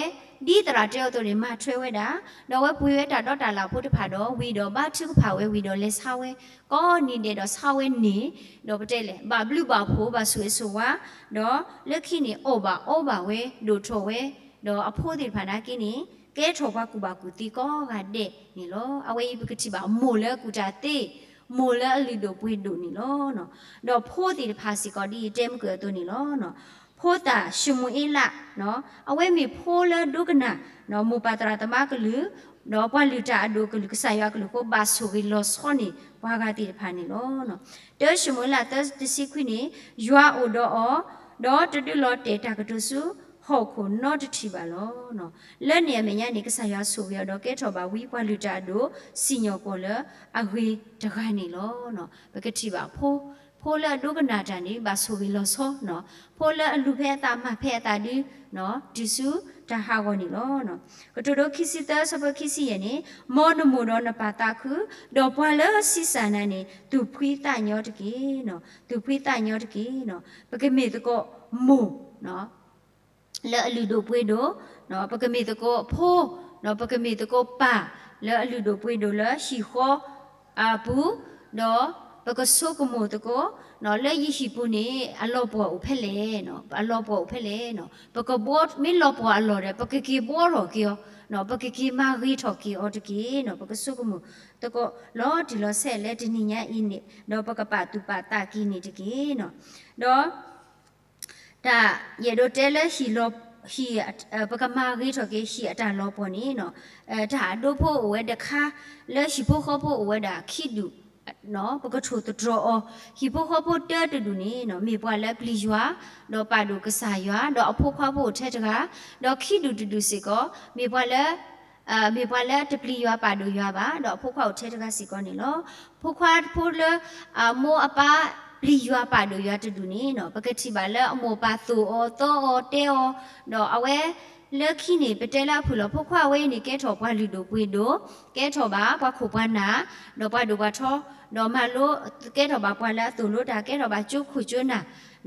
ဒ်သရၣ်တဲအသိးန့ၣ် မၤထွဲဝဲဒၣ်, ဒီးအဝဲပှ့ၤဝဲတၢ်ဒီတၢ်လၣ်ဖိတဖၣ်ဒီး ဝံၤဒီးဘါထုကဖၣ်ဝဲဝံၤဒီးလဲၤဆါဝဲ ကိးနံၤဒဲးဒီးဆါဝဲန့ၣ်, ဒီးပတဲလဲၣ် ဘၣ်ဘျုးဘၣ်ဖှိၣ် ဘၣ်ဆိၣ်ဂ့ၤဆိၣ်ဝါ, ဒီးလၢခံန့ၣ် အီၣ်ဘၣ်အီဘၣ်ဝဲ ဒိၣ်ထီၣ်ဝဲ, ဒီးအဖိသ့ၣ်တဖၣ်နာ်က့န့ၣ် ကဲထီၣ်ပှၤကူၣ်ဘၣ်ကူၣ်သ့ကိးဂၤဒဲးန့ၣ်လီၤ. အဝဲအံၤပကထံၣ်ဘၣ်မိၢ်လၢအကူၣ်တၢ်သ့, မိၢ်လၢအလုၢ်ဒိၣ်ပှ့ၤဒိၣ်န့ၣ်လီၤ. ဒီးဖိသ့ၣ်တဖၣ်စ့ၢ်ကီးဒ်ယတဲမုၢ်ကၢၢ်အသိးန့ၣ်လီၤ. ဖိသၣ်ၡမူၤအ့လး, အဝဲမ့ၢ်ဖိလၢဒိကနၣ် မိၢ်ပၢ်သရၣ်သမါကလုၢ်, ဒီးပှၤလုၢ်တၢ်အဒိၣ်ကလုၢ် ကစၢ်ယွၤအကလုၢ်အဃိ ဘၣ်ဆိၣ်ဂ့ၤလီၤဆီန့ၢ်ပှၤဂၤသ့ၣ်တဖၣ်န့ၣ်လီၤ. တၢၡမူၤအ့လး သၢ တဆံခွံန့ၣ်, ယွၤအိၣ်ဒီးအီၤ, ဒီးတဒုးလီၤတဲာ်တၢ်ကတိၤဆူဟီၣ်ခိၣ်နီတထံၣ်ဘၣ်လီၤ. လၢန့ၣ်အမဲာ်ညါန့ၣ် ကစၢ်ယွၤဆိၣ်ဂ့ၤအီၤဒီးကဲထီၣ်ဘၣ်ဝံပှၤလုၢ်တၢ်အဒိၣ်စံၣ်ညီၣ်ကွီၢ်လၢအဂ့ၤတဂၤန့ၣ်လီၤ. ပကထံၣ်ဘၣ်ဖိ, ဖိလၢအဒိကနၣ်တၢ်န့ၣ် ဘၣ်ဆိၣ်ဂ့ၤလီၤဆီ, ဖိလၢအလူၤဖဲအသးမၤဖဲအသးဒု တုၤဆူတၢ်ဟးဂီၤန့ၣ်လီၤ. ကတိၤဒိခံဆံသၢ ဆၢဖိခံဆံယဲၢ်န့ၣ်, မ်နမိၢ်ဒီးနပၢ်သးခု, ဒီးပှၤလၢဆံးစၢ်နၤန့ၣ် သူၣ်ဖှံသးညီတက့ၢ်. သူၣ်ဖှံသးညီတက့ၢ်. ပကမ့ၢ်သကိးမိၢ် လၢအလုၢ်ဒိၣ်ပှ့ၤဒိၣ်, ပကမ့ၢ်သကိးဖိ, ပကမ့ၢ်သကိးပၢ် လၢအလုၢ်ဒိၣ်ပှ့ၤဒိၣ်လၢဟံၣ်ဃီအပူၤ, ဒီးပကဆိကမိၣ်သကိး လၢယဟံၣ်ပူၤန့ၣ် အလီၤပှီၢ်အိၣ်ဖဲလဲၣ်, အလီၤပှီၢ်အိၣ်ဖဲလဲၣ်, ပကဘှီ မ့ၢ်လီၤပှီၢ်အလီၢ်ဒီး ပကက့ၤဘှီထီၣ်က့ၤအီၤ, ပကက့ၤမၤဂ့ၤထီၣ်က့ၤအီၤတက့ၢ်. ပကဆိကမိၣ်သကိးလီၤတံၢ်လီၤဆဲးလၢတနံၤညါအံၤန့ၣ် ဒီးပကပာ်သူၣ်ပာ်သးက့ၤန့ၣ်တက့ၢ်. ဒီး တၢ်ယအဲၣ်ဒိးတဲလၢဟံၣ်လီၤ, ဟံၣ်, ပကမၤဂ့ၤထီၣ်က့ၤဟံၣ်အတၢ်လီၤပှီၢ်န့ၣ်, တၢ်အဒိဖိအိၣ်ဝဲတခါ, လၢဟံၣ်ဖိဃီဖိအိၣ်ဝဲဒၣ်ခံဒူၣ်, ပကထိၣ်သတြီၤအီၤ, ဟံၣ်ဖိဃီဖိတၢတဒူၣ်န့ၣ် မ့ၢ်ပှၤလၢပျံၤယွၤ, ဒီးပာ်ဒိၣ်ကစၢ်ယွၤ, ဒီးအဖိခွါဖိအိၣ်ထဲတဂၤ, ဒီးခံဒူၣ်တဒူၣ်စ့ၢ်ကီး မ့ၢ်ပှၤလၢ မ့ၢ်ပှၤလၢတပျံၤယွၤပာ်ဒိၣ်ယွၤဘၣ်, ဒီးအဖိခွါအိၣ်ထဲတဂၤစ့ၢ်ကီးန့ၣ်လီၤ. ဖိခွါဖိလၢ အမိၢ်အပၢ်ပျံၤယွၤပာ်ဒိၣ်ယွၤတဒူၣ်န့ၣ် ပကထံၣ်ဘၣ်လၢအမိၢ်ပၢ်သိၣ်အီၤသီအီၤတဲအီၤ, ဒီးအဝဲလၢခံန့ၣ် ပတဲလၢအဖုၣ်လီၤ ဖိခွါဝဲအံၤန့ၣ် ကဲထီၣ်ပှၤလုၢ်ဒိၣ်ပှ့ၤဒိၣ်, ကဲထီၣ်ဘၣ်ပှၤခိၣ်ပှၤနၢ်, ဒီးပှၤဒိၣ်ပှၤထီ, ဒီးမၤလိ, ကဲထီၣ်ဘၣ်ပှၤလၢအသိၣ်လိတၢ်, ကဲထီၣ်ဘၣ်ကၠိခိၣ်ကၠိန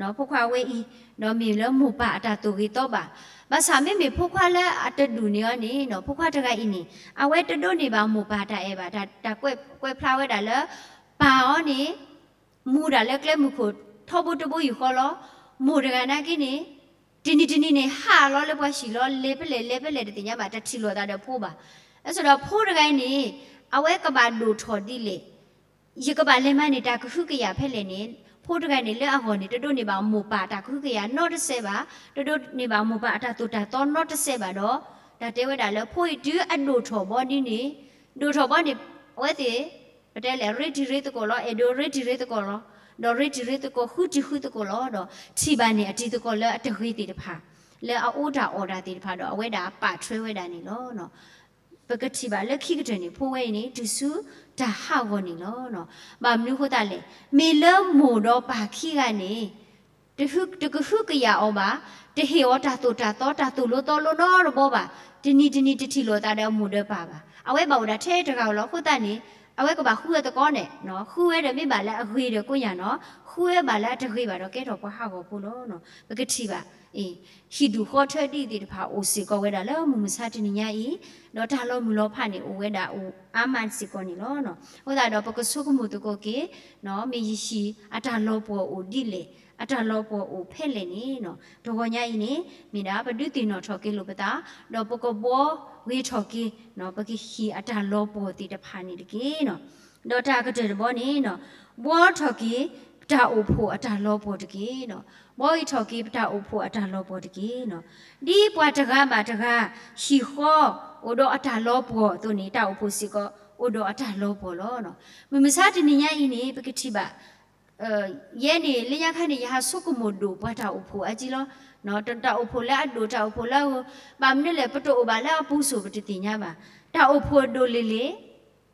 ၢ်, ဖိခွါဝဲအံၤ, ဒီးမ့ၢ်လၢမိၢ်ပၢ်အတၢ်သိၣ်ဂ့ၤသီဘၣ်. ဘၣ်ဆၣ်မ့မ့ၢ်ဖိခွါလၢအတဒူၣ်န့ၣ်အီၤန့ၣ် ဖိခွါတဂၤအံၤန့ၣ် အဝဲတဒိးန့ၢ်ဘၣ်မိၢ်ပၢ်တၢ်အဲၣ်ဘၣ်, တၢ်ကွဲးဖျါဝဲဒၣ်လၢ ပၢ်အီၤန့ၣ် မူဒၣ်လၢကျဲမုၢ်ခိၣ်ထီဘိတဘိယူၢ်ဃီလီၤ. မိၢ်တဂၤနာ်က့န့ၣ် တနံၤတနံၤန့ၣ် ဟးလီၤလၢပှၤဟံၣ်လီၤ, လဲၤဖဲလဲၣ် လဲၤဖဲလဲၣ်တသ့ၣ်ညါဘၣ်, တထံၣ်လိာ်သးဒီးဖိဘၣ်. အဃိဒီးဖိတဂၤအံၤန့ၣ် အဝဲကဘၣ်ဒိၣ်ထီၣ်ဒ်လဲၣ်, ယကဘၣ်လဲၤမၤန့ၢ်တၢ်ကဟုကယာ်ဖဲလဲၣ်န့ၣ်, ဖိတဂၤန့ၣ်လၢအဂီၢ်န့ၣ် တဒိးန့ၢ်ဘၣ်မိၢ်ပၢ်အတၢ်ကဟုကယာ်နီတစဲးဘၣ်, တဒိးန့ၢ်ဘၣ်မိၢ်ပၢ်အတၢ်သိၣ်တၢ်သီနီတစဲးဘၣ်ဒီး, တၢ်တဲဝဲဒၣ်လၢဖိအံၤတုၤအဒိၣ်ထီၣ်ဘီဒ်န့ၣ်, ဒိၣ်ထီၣ်ဘီန့ၣ် အဝဲသ့ၣ် ပတဲလဲၣ် ရ့တံၤရ့သကိးလီၤ, အဲၣ်ဒိးရ့တံၤရ့သကိးလီၤ, ဒီးရ့တံၤရ့သကိး ဃုတံၤဃုသကိးလီၤ, ဒီးထံၣ်ဘၣ်န့ၢ်အတံၤသကိးလၢအတဂ့ၤသ့ၣ်တဖၣ်, လၢအအိၣ်တၢ်အီၣ်တၢ်သ့ၣ်တဖၣ်ဒီး အဝဲဒၣ်ပာ်ထွဲဝဲဒၣ်န့ၣ်လီၤ. ပကထံၣ်ဘၣ်လၢခံကတၢၢ်န့ၣ် ဖိဝဲအံၤန့ၣ် တုၤဆူတၢ်ဟးဂီၤန့ၣ်လီၤ. ဘၣ်မနုၤအဃိသတးလဲၣ်, မ့ၢ်လၢမိၢ်ဒီးပၢ်ခံဂၤန့ၣ် တကဟုကယာ်အီၤဘၣ်, တဟ့ၣ်အီၤတၢ်သိၣ်တၢ်သီ တၢ်သိၣ်လိသီလိနီတဘီဘၣ်, တနံၤတနံၤတထံၣ်လိာ်သးဒီးအမိၢ်ဒီးပၢ်ဘၣ်, အဝဲဘၣ်အိၣ်ဒၣ်ထဲတဂၤဧိၤလီၤ. အဃိသတးန့ၣ် အဝဲကဘၣ်ဃုဝဲသကိးန့ၣ်, ဃုဝဲဒီးမ့ၢ်ဘၣ်လၢအဂ့ၤဒီးကိးညါနီၤ, ဃုဝဲဘၣ်လၢအတဂ့ၤဘၣ်ဒီးကဲထီၣ်ပှၤဟးဂီၤဖိလီၤ. ပကထံၣ်ဘၣ် ဟံၣ်ဒူၣ်ဃီထၢဒ်အံၤသ့ၣ်တဖၣ်အိၣ်စ့ၢ်ကီးဝဲဒၣ်လၢမုၢ်မဆါတနံၤညါအံၤ, ဒီးတၢ်လီၤမုၢ်လီၤဖးန့ၣ် အိၣ်ဝဲဒၣ်အိၣ်အါမးစ့ၢ်ကီးန့ၣ်လီၤ. အဃိသတးဒီးပကဆိကမိၣ်သကိးက့ၤ, မ့ၢ်ယဟံၣ်အတၢ်လီၤပှီၢ်အိၣ်ဒ်လဲၣ်, အတၢ်လီၤပှီၢ်အိၣ်ဖဲလဲၣ်န့ၣ်, တဂီၤညါအံၤန့ၣ် မ့ၢ်ဒၣ်ပဒုးသ့ၣ်နီၣ်ထီၣ်က့ၤလိာ်ပသး, ဒီးပကဘှီဂ့ၤထီၣ်က့ၤ ပကဟံၣ်အတၢ်လီၤပှီၢ်သ့ၣ်တဖၣ်န့ၣ်တက့ၢ်. ဒီးတၢ်ကတၢၢ်တဘီန့ၣ်, ဘှီထီၣ်က့ၤပတၢ်အိၣ်ဖှိၣ်အတၢ်လီၤပှီၢ်တက့ၢ်. ဘှီဂ့ၤထီၣ်က့ၤပတၢ်အိၣ်ဖှိၣ်အတၢ်လီၤပှီၢ်တက့ၢ်. ဒ်ပှၤတဂၤဘၣ်တဂၤ ဟံၣ်ဃီအိၣ်ဒီးအတၢ်လီၤပှီၢ်အသိးန့ၣ် တၢ်အိၣ်ဖှိၣ်စ့ၢ်ကီး အိၣ်ဒီးအတၢ်လီၤပှီၢ်လီၤ. မုၢ်မဆါတနံၤညါအံၤန့ၣ် ပကထံၣ်ဘၣ် ယဲန့ၣ် လၢညါခါန့ၣ် ယဟးဆိကမိၣ်ဒိၣ်ပှၤတၢ်အိၣ်ဖှိၣ်အါကံလီၤ. တၢ်အိၣ်ဖှိၣ်လၢအဒိၣ် တၢ်အိၣ်ဖှိၣ်လၢအဂီၢ်, ဘၣ်မနုၤလဲၣ် ပတအိၣ်ဘၣ်လၢအပူၤစိၤပတသ့ၣ်ညါဘၣ်. တၢ်အိၣ်ဖှိၣ်ဒိၣ်လီၤလီၤ,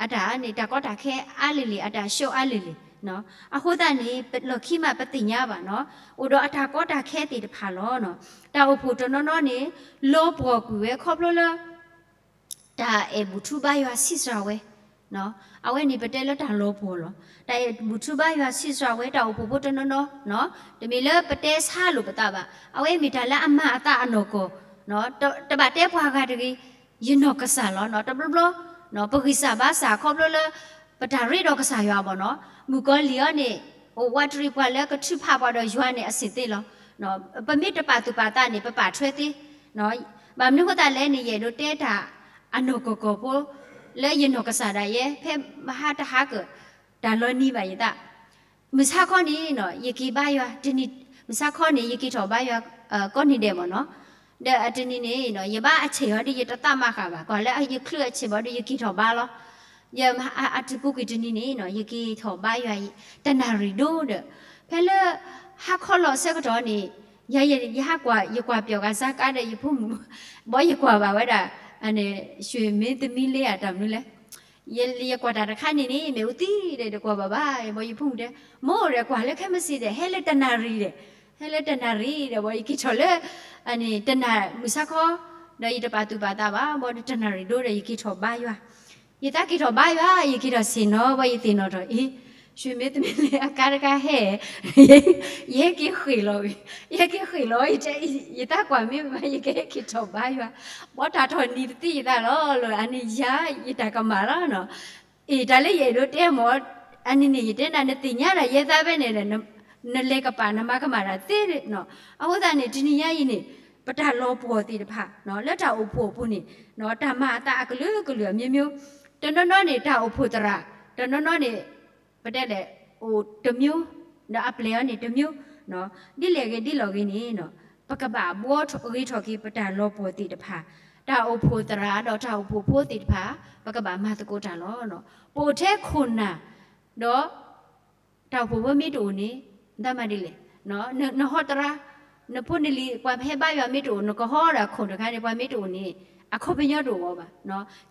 အတၢ်န့ၣ် တၢ်ကီတၢ်ခဲအါလီၤလီၤ အတၢ်ဆှီအါလီၤလီၤ. အဃိသတးန့ၣ် လီၢ်ခံမးပသ့ၣ်ညါဘၣ်နီၤ, အိၣ်ဒီးအတၢ်ကီတၢ်ခဲသ့ၣ်တဖၣ်လီၤ. တၢ်အိၣ်ဖှိၣ်တနီၤနီၤန့ၣ် လီၤပှီၢ်ကွံာ်ဝဲခီဖျိလၢ တၢ်အဲၣ်ဘူၣ်ထူဘါယွၤဆံးစှၤဝဲ, အဝဲန့ၣ်ပတဲလၢတၢ်လီၤပှီၢ်လီၤ. တၢ်အဲၣ်ဘူၣ်ထူဘါယွၤ ဆံးစှၤဝဲတၢ်အိၣ်ဖှိၣ်ဖိတနီၤနီၤ, တမ့ၢ်လၢပတဲဆါလိာ်ပသးဘၣ်. အဝဲမ့ၢ်တၢ်လၢအမၤအသးအနီၢ်ကီၢ်, တဘၣ်တဲပှၤဂၤတဂ့ၤ, ယနီၢ်ကစၢ်လီၤ. တဘျီဘျီ ပဂံၢ်စၢ်ဘါစၢ်ခီဖျိလၢ ပတၢ်ရ့ဒီးကစၢ်ယွၤဘၣ်နီၤ. မုၣ်ကီၤလံၢ်အံၤန့ၣ် အိၣ်ဝးတရံးပှၤလၢကထုးဖးပှၤဒီးယွၤန့ၣ်အဆံးသ့လီၤ. ပမ့ၢ်တပာ်သူၣ်ပာ်သးန့ၣ် ပပာ်ထွဲသ့ ဘၣ်မနုၤအဃိသတးလဲၣ်န့ၣ် ယအဲၣ်ဒိးတဲတၢ်အနီၢ်ကီၢ်ကီၢ်ဖိ လၢယနီၢ်ကစၢ်ဒၣ်ယဲ ဖဲမဟါတဟါကၢၣ် တၢ်လီၤနံၤဘၣ်ယသး. မုၢ်ဆါခီန့ၣ် ယက့ၤဘါယွၤ, တနံၤ, မုၢ်ဆါခီန့ၣ် ယက့ၤထီၣ်ဘါယွၤ ကိးနံၤဒဲးမ့ၢ်နီၤ. ဒီးအတနံၤန့ၣ် ယဘါအဆဲးအီၤဒီး ယတသးမၤဃာ်ဘၣ်, ကွၢ်လၢယချုးအဆဲးဘၣ်ဒီး ယက့ၤထီၣ်ဘါလီၤ. ယအတပူၤကွံာ်တနံၤန့ၣ် ယက့ၤထီၣ်ဘါယွၤ တနၣ်ရံၣ်ဒိဒီး ဖဲလၢ ဟါခီလီၤအဆၢကတီၢ်န့ၣ် ယဟးကွၢ်, ယကွၢ်ပၠီၤဂၤစါကါဒီးယဖိမုၣ်, ဘီယကွၢ်ဘၣ်ဝဲဒၣ် ရွှေမင်းသမီးလေး အတၢ်မနုၤလဲၣ်, ယကွၢ်တၢ်တခါန့ၣ်န့ၣ် မ့ၢ်အိၣ်သံဒီး တကွၢ်ဘၣ်ဘၣ်, ဘီယဖိမုၣ်တဲ မိၢ်ဒီး ကွၢ်လၢခဲမုၢ်ဆ့ၣ်ဒီး ဟဲလၢတနၣ်ရံၣ်ဒီး, ဟဲလၢတနၣ်ရံၣ်ဒီး ဘီယက့ၤထီၣ်လၢ တနၣ်မုၢ်ဆါခီ, ဒီးယတပာ်သူၣ်ပာ်သးဘၣ်, ဘီဒီးတနၣ်ရံၣ်ဒိဒီး ယက့ၤထီၣ်ဘါယွၤ ယသးက့ၤထီၣ်ဘါယွၤ, ယက့ၤထီၣ်ဆ့ၣ်နီၤ, ဘီယသ့ၣ်နီၣ်ထီၣ်အံၤ ရွှေမင်းသမီးလေး အကါတခါဟဲ, ယဟဲက့ၤဃ့ၣ်လီၤ, ယဟဲက့ၤဃ့ၣ်လီၤ, ယတဲ ယသးကွၢ်မ့ၢ်မး ယကဟဲက့ၤထီၣ်ဘါယွၤ, ဘီတၢ်ထီၣ်နံၤတသံယသးလီၤ, လၢအန့ၣ်ယၤ ယတၢ်ကမၣ်လီၤနီၤ. အ့ၣ် တၢ်လၢယအဲၣ်ဒိးတဲမ့ၢ် အန့ၣ်န့ၣ် ယတဲနၤ နသ့ၣ်ညါဒၣ်ယဲသးဖဲန့ၣ် နလဲၤကပာ် နမၤကမၣ်တၢ်သ့နီၤ. အဃိသတးန့ၣ် တနံၤညါအံၤန့ၣ် ပတၢ်လီၤပှီၢ်သ့ၣ်တဖၣ် လၢတၢ်အိၣ်ဖှိၣ်အပူၤန့ၣ် တၢ်မၤအသးအကလုာ်ကလုာ်အမျိုးမျိုး, တနီၤနီၤန့ၣ် တၢ်အိၣ်ဖှိၣ်သရၣ်, တနီၤနီၤန့ၣ် ပတဲလဲၣ် အိၣ်တမျိုး, ဒီးအပျဲၢ်အီၤန့ၣ်တမျိုး, ဒ်လဲၣ်ဂ့ၤဒ်လဲၣ်ဂ့ၤန့ၣ် ပကဘၣ်ဘှီဂ့ၤထီၣ်က့ၤ ပတၢ်လီၤပှီၢ်သ့ၣ်တဖၣ်, တၢ်အိၣ်ဖှိၣ်သရၣ်ဒီးတၢ်အိၣ်ဖှိၣ်ဖိသ့ၣ်တဖၣ် ပကဘၣ်မၤသကိးတၢ်လီၤ. ပအိၣ်ထဲခိၣ်နၢ် ဒီး တၢ်အိၣ်ဖှိၣ်ဖိမ့ၢ်တအိၣ်န့ၣ် တၢ်မၤဒ်လဲၣ်, နဟီသရၣ်, နဖိနလံၤ ပှၤဟဲဘါယွၤမ့ၢ်တအိၣ် နကဟီဒၣ်ခိၣ်တခါန့ၣ် ပှၤမ့ၢ်တအိၣ်န့ၣ် အခီပညီတအိၣ်အီၤဘၣ်.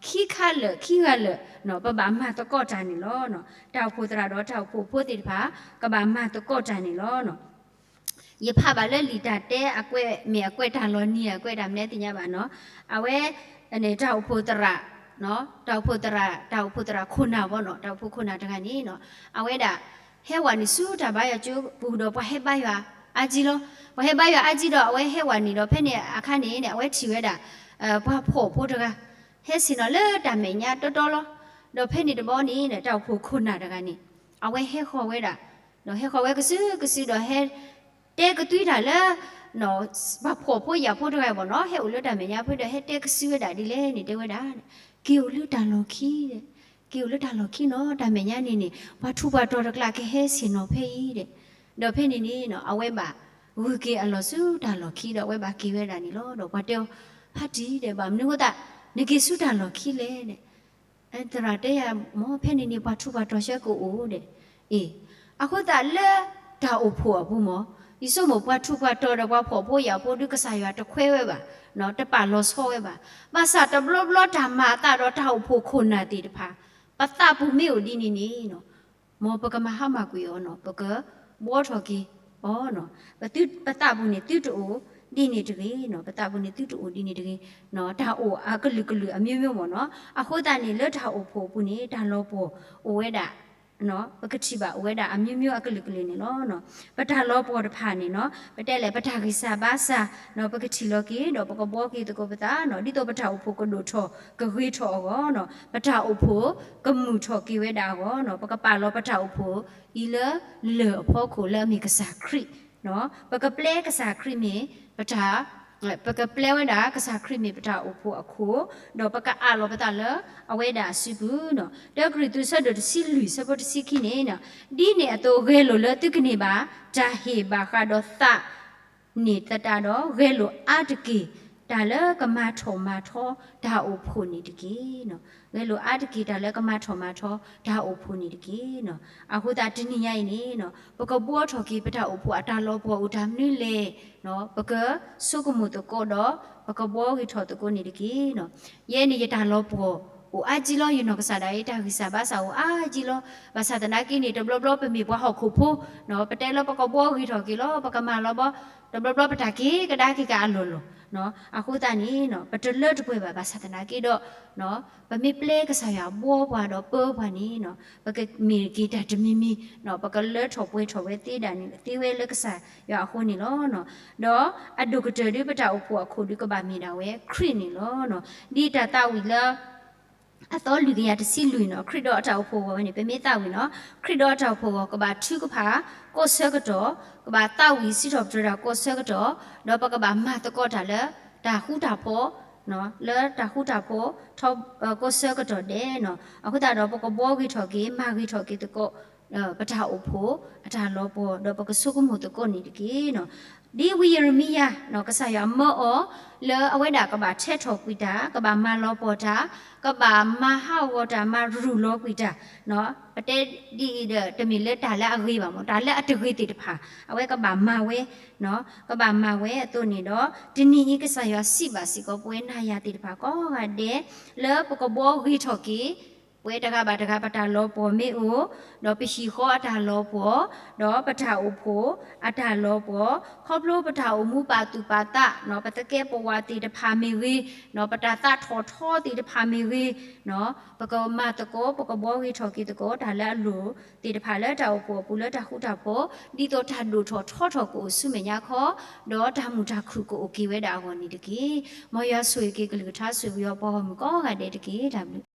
ခံခါလၢာ်ခံဂၤလၢာ် ပဘၣ်မၤသကိးတၢ်န့ၣ်လီၤ. တၢ်အိၣ်ဖှိၣ်သရၣ်ဒီးတၢ်အိၣ်ဖှိၣ်ဖိသ့ၣ်တဖၣ် ကဘၣ်မၤသကိးတၢ်န့ၣ်လီၤ. ယဖးဘၣ်လၢလံာ်တၢ်တဲအကွဲး မ့ၢ်အကွဲးတၢ်လီၤနံၤအကွဲး တၢ်မနုၤသ့ၣ်ညါဘၣ်နီၤ, အဝဲ တၢ်အိၣ်ဖှိၣ်သရၣ်, တၢ်အိၣ်ဖှိၣ်သရၣ် တၢ်အိၣ်ဖှိၣ်သရၣ်ခိၣ်နၢ်ဘၣ်နီၤ, တၢ်အိၣ်ဖှိၣ်ခိၣ်နၢ်တဂၤန့ၣ်နီၤ, အဝဲဒၣ် ဟဲဝဲနုာ်ဆူတၢ်ဘါယွၤကၠိပူၤဒီး ပှၤဟဲဘါယွၤအါကံလီၤ. ပှၤဟဲဘါယွၤအါကံဒီး အဝဲဟဲဝဲနုာ်ဒီး ဖဲန့ၣ်အခါန့ၣ်န့ၣ် အဝဲထံၣ်ဝဲဒၣ် ပှၤဖှီၣ်ဖိတဂၤ ဟဲဆ့ၣ်နီၤလၢတၢ်မဲာ်ညါတီတီလီၤ. ဒီးဖဲန့ၣ်တဘျီန့ၣ် တၢ်အိၣ်ဖှိၣ်ခိၣ်နၢ်တဂၤန့ၣ် အဝဲဟဲဃီၤဝဲဒၣ်, ဒီးဟဲဃီၤဝဲကစုကစုဒီးဟဲ တဲကသွံတၢ်လၢ ပှၤဖှီၣ်ဖိယာ်ဖိတဂၤဘၣ်နီၤ, ဟဲအိၣ်လၢတၢ်မဲာ်ညါဖဲဒီး ဟဲတဲကစုဝဲဒၣ်ဒ်လဲၣ်န့ၣ် တဲဝဲဒၣ် က့ၤအိၣ်လၢတၢ်လီၢ်ခံဒီး, က့ၤအိၣ်လၢတၢ်လီၢ်ခံနီၤ, တၢ်မဲာ်ညါန့ၣ်န့ၣ် ပှၤထူးပှၤတီၤတကျါကဟဲဆ့ၣ်နီၤဖဲအံၤဒီး, ဒီးဖဲန့ၣ်န့ၣ် အဝဲဘၣ်ဂုၤက့ၤအလီၢ်ဆူတၢ်လီၢ်ခံဒီး အဝဲဘၣ်က့ၤဝဲဒၣ်န့ၣ်လီၤ. ဒီးပှၤတဲအီၤ ဖါတံၢ်ဒီး ဘၣ်မနုၤအဃိသတး နက့ၤဆူတၢ်လီၢ်ခံလဲၣ်န့ၣ် သရၣ်တဲယၤ မ်ဖဲန့ၣ်န့ၣ် ပှၤထူးပှၤတီၤဆှၢကအိၣ်ဒီး, အ့ၣ်, အဃိသတးလၢတၢ်အိၣ်ဖှိၣ်အပူၤမ့ၢ် ယဆိကမိၣ်ပှၤထူးပှၤတီၤဒီးပှၤဖှီၣ်ဖိယာ်ဖိဒုး ကစၢ်ယွၤတခွဲးဝဲဘၣ်, တပာ်လီၤဆီဝဲဘၣ်. ဘၣ်ဆၣ်တဘျီဘျီတၢ်မၤအသးဒီးတၢ်အိၣ်ဖှိၣ်ခိၣ်နၢ်သ့ၣ်တဖၣ် ပသးပူၤမ့ၢ်အိၣ်ဒ်န့ၣ်န့ၣ် မ်ပကမၤဟါမၢ်ကွံာ်အီၤနီၤ, ပကဘှီထီၣ်က့ၤအီၤနီၤ, ပသးပူၤန့ၣ်သုတအိၣ်ဒ်န့ၣ်တဂ့ၤနီၤ, ပသးပူၤန့ၣ်သုတအိၣ်ဒ်န့ၣ်တဂ့ၤ, တၢ်အိၣ်အကလုာ်ကလုာ်အမျိုးမျိုးမ့ၢ်နီၤ. အဃိသတးန့ၣ် လၢတၢ်အိၣ်ဖှိၣ်အပူၤန့ၣ် တၢ်လီၤပှီၢ်အိၣ်ဝဲဒၣ် ပကထံၣ်ဘၣ်အိၣ်ဝဲဒၣ်အမျိုးမျိုးအကလုာ်ကလုာ်န့ၣ်လီၤ. ပတၢ်လီၤပှီၢ်တဖၣ်န့ၣ်နီၤ ပတဲလဲၣ် ပတၢ်ဂံၢ်စၢ်ဘါစၢ်နီၤ ပကထံၣ်လီၤက့ၤ ဒီးပကဘှီက့ၤသကိးပသးနီၤ, ဒ်သိးပတၢ်အိၣ်ဖှိၣ်ကဒိၣ်ထီၣ်ကဂ့ၤထီၣ်အဂီၢ်နီၤ, ပတၢ်အိၣ်ဖှိၣ်ကမုာ်ထီၣ်က့ၤဝဲဒၣ်အဂီၢ်နီၤ, ပကပာ်လီၤပတၢ်အိၣ်ဖှိၣ်အံၤလၢလၢၢ်အဖီခိၣ်လၢအမ့ၢ်ကစၢ်ခရံာ် ပကပျဲကစၢ်ခရံာ်မ့ၢ်ပတၢ် ပကပျဲဝဲဒၣ်ကစၢ်ခရံာ်မ့ၢ်ပတၢ်အိၣ်ဖှိၣ်အခိၣ်, ဒီးပကအးလီၤပသးလၢအဝဲဒၣ်အစုပူၤနီၤ. တၢကရံၣ်သူး ဆၢဒိၣ်တဆံလွံၢ် ဆၢဖိတဆံခံန့ၣ်, ဒ်န့ၣ်အသိး ဂဲၤလိာ်လၢသုကန့ၢ်ဘၣ် တၢ်ဟ့ၣ်ဘၣ်ဃးဒီးသးန့ၣ်သတးဒီး, ဂဲၤလိာ်အါတက့ၢ်တၢ်လၢကမၤထီၣ်မၤထီတၢ်အိၣ်ဖှိၣ်န့ၣ်တက့ၢ်. ဂဲၤလိာ်အါတက့ၢ်တၢ်လၢကမၤထီၣ်မၤထီတၢ်အိၣ်ဖှိၣ်န့ၣ်တက့ၢ်. အဃိသတးတနံၤညါအံၤန့ၣ် ပကဘှီထီၣ်က့ၤပတၢ်အိၣ်ဖှိၣ်အတၢ်လီၤပှီၢ်အိၣ်တၢ်မနုၤလဲၣ်, ပကဆိကမိၣ်သကိးဒီး ပကဘှီဂ့ၤထီၣ်သကိးန့ၣ်တက့ၢ်. ယဲန့ၣ်ယတၢ်လီၤပှီၢ် အိၣ်အါကံလီၤ. ယနီၢ်ကစၢ်ဒၣ်အံၤ တၢ်ဂံၢ်စၢ်ဘါစၢ်အိၣ်အါကံလီၤ. ဘၣ်ဆၣ်သနာ်က့န့ၣ် တဘျီဘျီပမ့ၢ်ပှၤဟီၣ်ခိၣ်ဖိ, ပတဲလၢပကဘှီဂ့ၤထီၣ်က့ၤလီၤ, ပကမၤလီၤဘီ, တဘျီဘျီပတၢ်က့ၤကဒါက့ၤကအလီၢ်လီၢ်. အဃိသတးန့ၣ် ပတလၢတပှဲၤဘၣ်. ဘၣ်ဆၣ်သနာ်က့ဒီး ပမ့ၢ်ပျဲကစၢ်ယွၤဘှီပှၤဒီးပၢပှၤန့ၣ် ပကမ့ၢ်က့ၤတၢ်တမံၤမံၤ, ပကလၢထီၣ်ပှဲၤထီၣ်ဝဲသ့ဒၣ်န့ၣ် သ့ဝဲလၢကစၢ်ယွၤအဃိန့ၣ်လီၤ. ဒီးအဒိၣ်ကတၢၢ်ဒ်ပတၢ်အိၣ်ဖှိၣ်အခိၣ်ဒုးကဘၣ်မ့ၢ်ဒၣ်ဝဲခရံာ်န့ၣ်လီၤ. ဒ်တၢ်သးဝံၣ်လၢ အသီလွံၢ်ကယၤတဆံလွံၢ်န့ၣ် ခရံာ်ဒီးအတၢ်အိၣ်ဖှိၣ်အဂီၢ်ဝဲန့ၣ် ပမ့ၢ်သးဝံၣ်န့ၣ် ခရံာ်ဒီးအတၢ်အိၣ်ဖှိၣ်အဂီၢ် ကဘၣ်ထုကဖၣ်ကိးဆၢကတီၢ်, ကဘၣ်သးဝံၣ်စံးထီၣ်ပတြၢၤတၢ်ကိးဆၢကတီၢ်, ဒီးပကဘၣ်မၤသကိးတၢ်လၢတၢ်ဃူတၢ်ဖိး, လၢတၢ်ဃူတၢ်ဖိး ကိးဆၢကတီၢ်ဒဲးန့ၣ်. အဃိသတးဒီး ပကဘှီဂ့ၤထီၣ်က့ၤ မၤဂ့ၤထီၣ်က့ၤသကိး ပတၢ်အိၣ်ဖှိၣ်အတၢ်လီၤပှီၢ် ဒီးပကဆိကမိၣ်သကိးန့ၣ်တက့ၢ်. ဒ်ဝံယံးရမံယၤန့ၣ် ကစၢ်ယွၤမၢအီၤ လၢအဝဲဒၣ်ကဘၣ်ထဲးထီၣ်ကွံာ်တၢ်, ကဘၣ်မၤလီၤပှီၢ်တၢ်, ကဘၣ်မၤဟးဂီၤတၢ် မၤရူၢ်လီၤကွံာ်တၢ်. ပတဲဒ်အံၤဒီး တမ့ၢ်လၢတၢ်လၢအဂ့ၤဘၣ်မး, တၢ်လၢအတဂ့ၤသ့ၣ်တဖၣ် အဝဲကဘၣ်မၤဝဲ, ကဘၣ်မၤဝဲအသိးန့ၣ်ဒီး တနံၤအံၤ ကစၢ်ယွၤစံးဘၣ်စ့ၢ်ကီးပဝဲနၤယၤသ့ၣ်တဖၣ်ကိးဂၤဒဲး လၢပကဘှီဂ့ၤထီၣ်က့ၤ ပဝဲတဂၤဘၣ်တဂၤ ပတၢ်လီၤပှီၢ်မ့ၢ်အိၣ်, ဒီးပဟံၣ်ဃီအတၢ်လီၤပှီၢ်, ဒီးပတၢ်အိၣ်ဖှိၣ်အတၢ်လီၤပှီၢ်, ခီဖျိပတၢ်အိၣ်မူပာ်သူၣ်ပာ်သး, ပသကဲးပဝးသ့ၣ်တဖၣ်မ့ၢ်ဂ့ၤ, ပတၢ်သးထီၣ်ထီသ့ၣ်တဖၣ်မ့ၢ်ဂ့ၤ, ပကမၤသကိး ပကဘှီဂ့ၤထီၣ်က့ၤသကိး တၢ်လၢအလိၣ်သ့ၣ်တဖၣ်လၢတၢ်အိၣ်ဖှိၣ်အပူၤလၢတၢ်ဃူတၢ်ဖိး, ဒ်သိးတၢ်ဒိၣ်ထီၣ်ထီထီၣ်ကအိၣ်ဆူမဲာ်ညါခီ, ဒီးတၢ်မုာ်တၢ်ခုၣ်ကအိၣ်က့ၤဝဲဒၣ်အဂီၢ်န့ၣ်တက့ၢ်. မ်ယွၤဆိၣ်ဂ့ၤက့ၤကလုၢ်ကထါ ဆိၣ်ဂ့ၤပှၤဂီၢ်မုၢ်ကိးဂၤဒဲးတက့ၢ်. တၢ်ဘျုး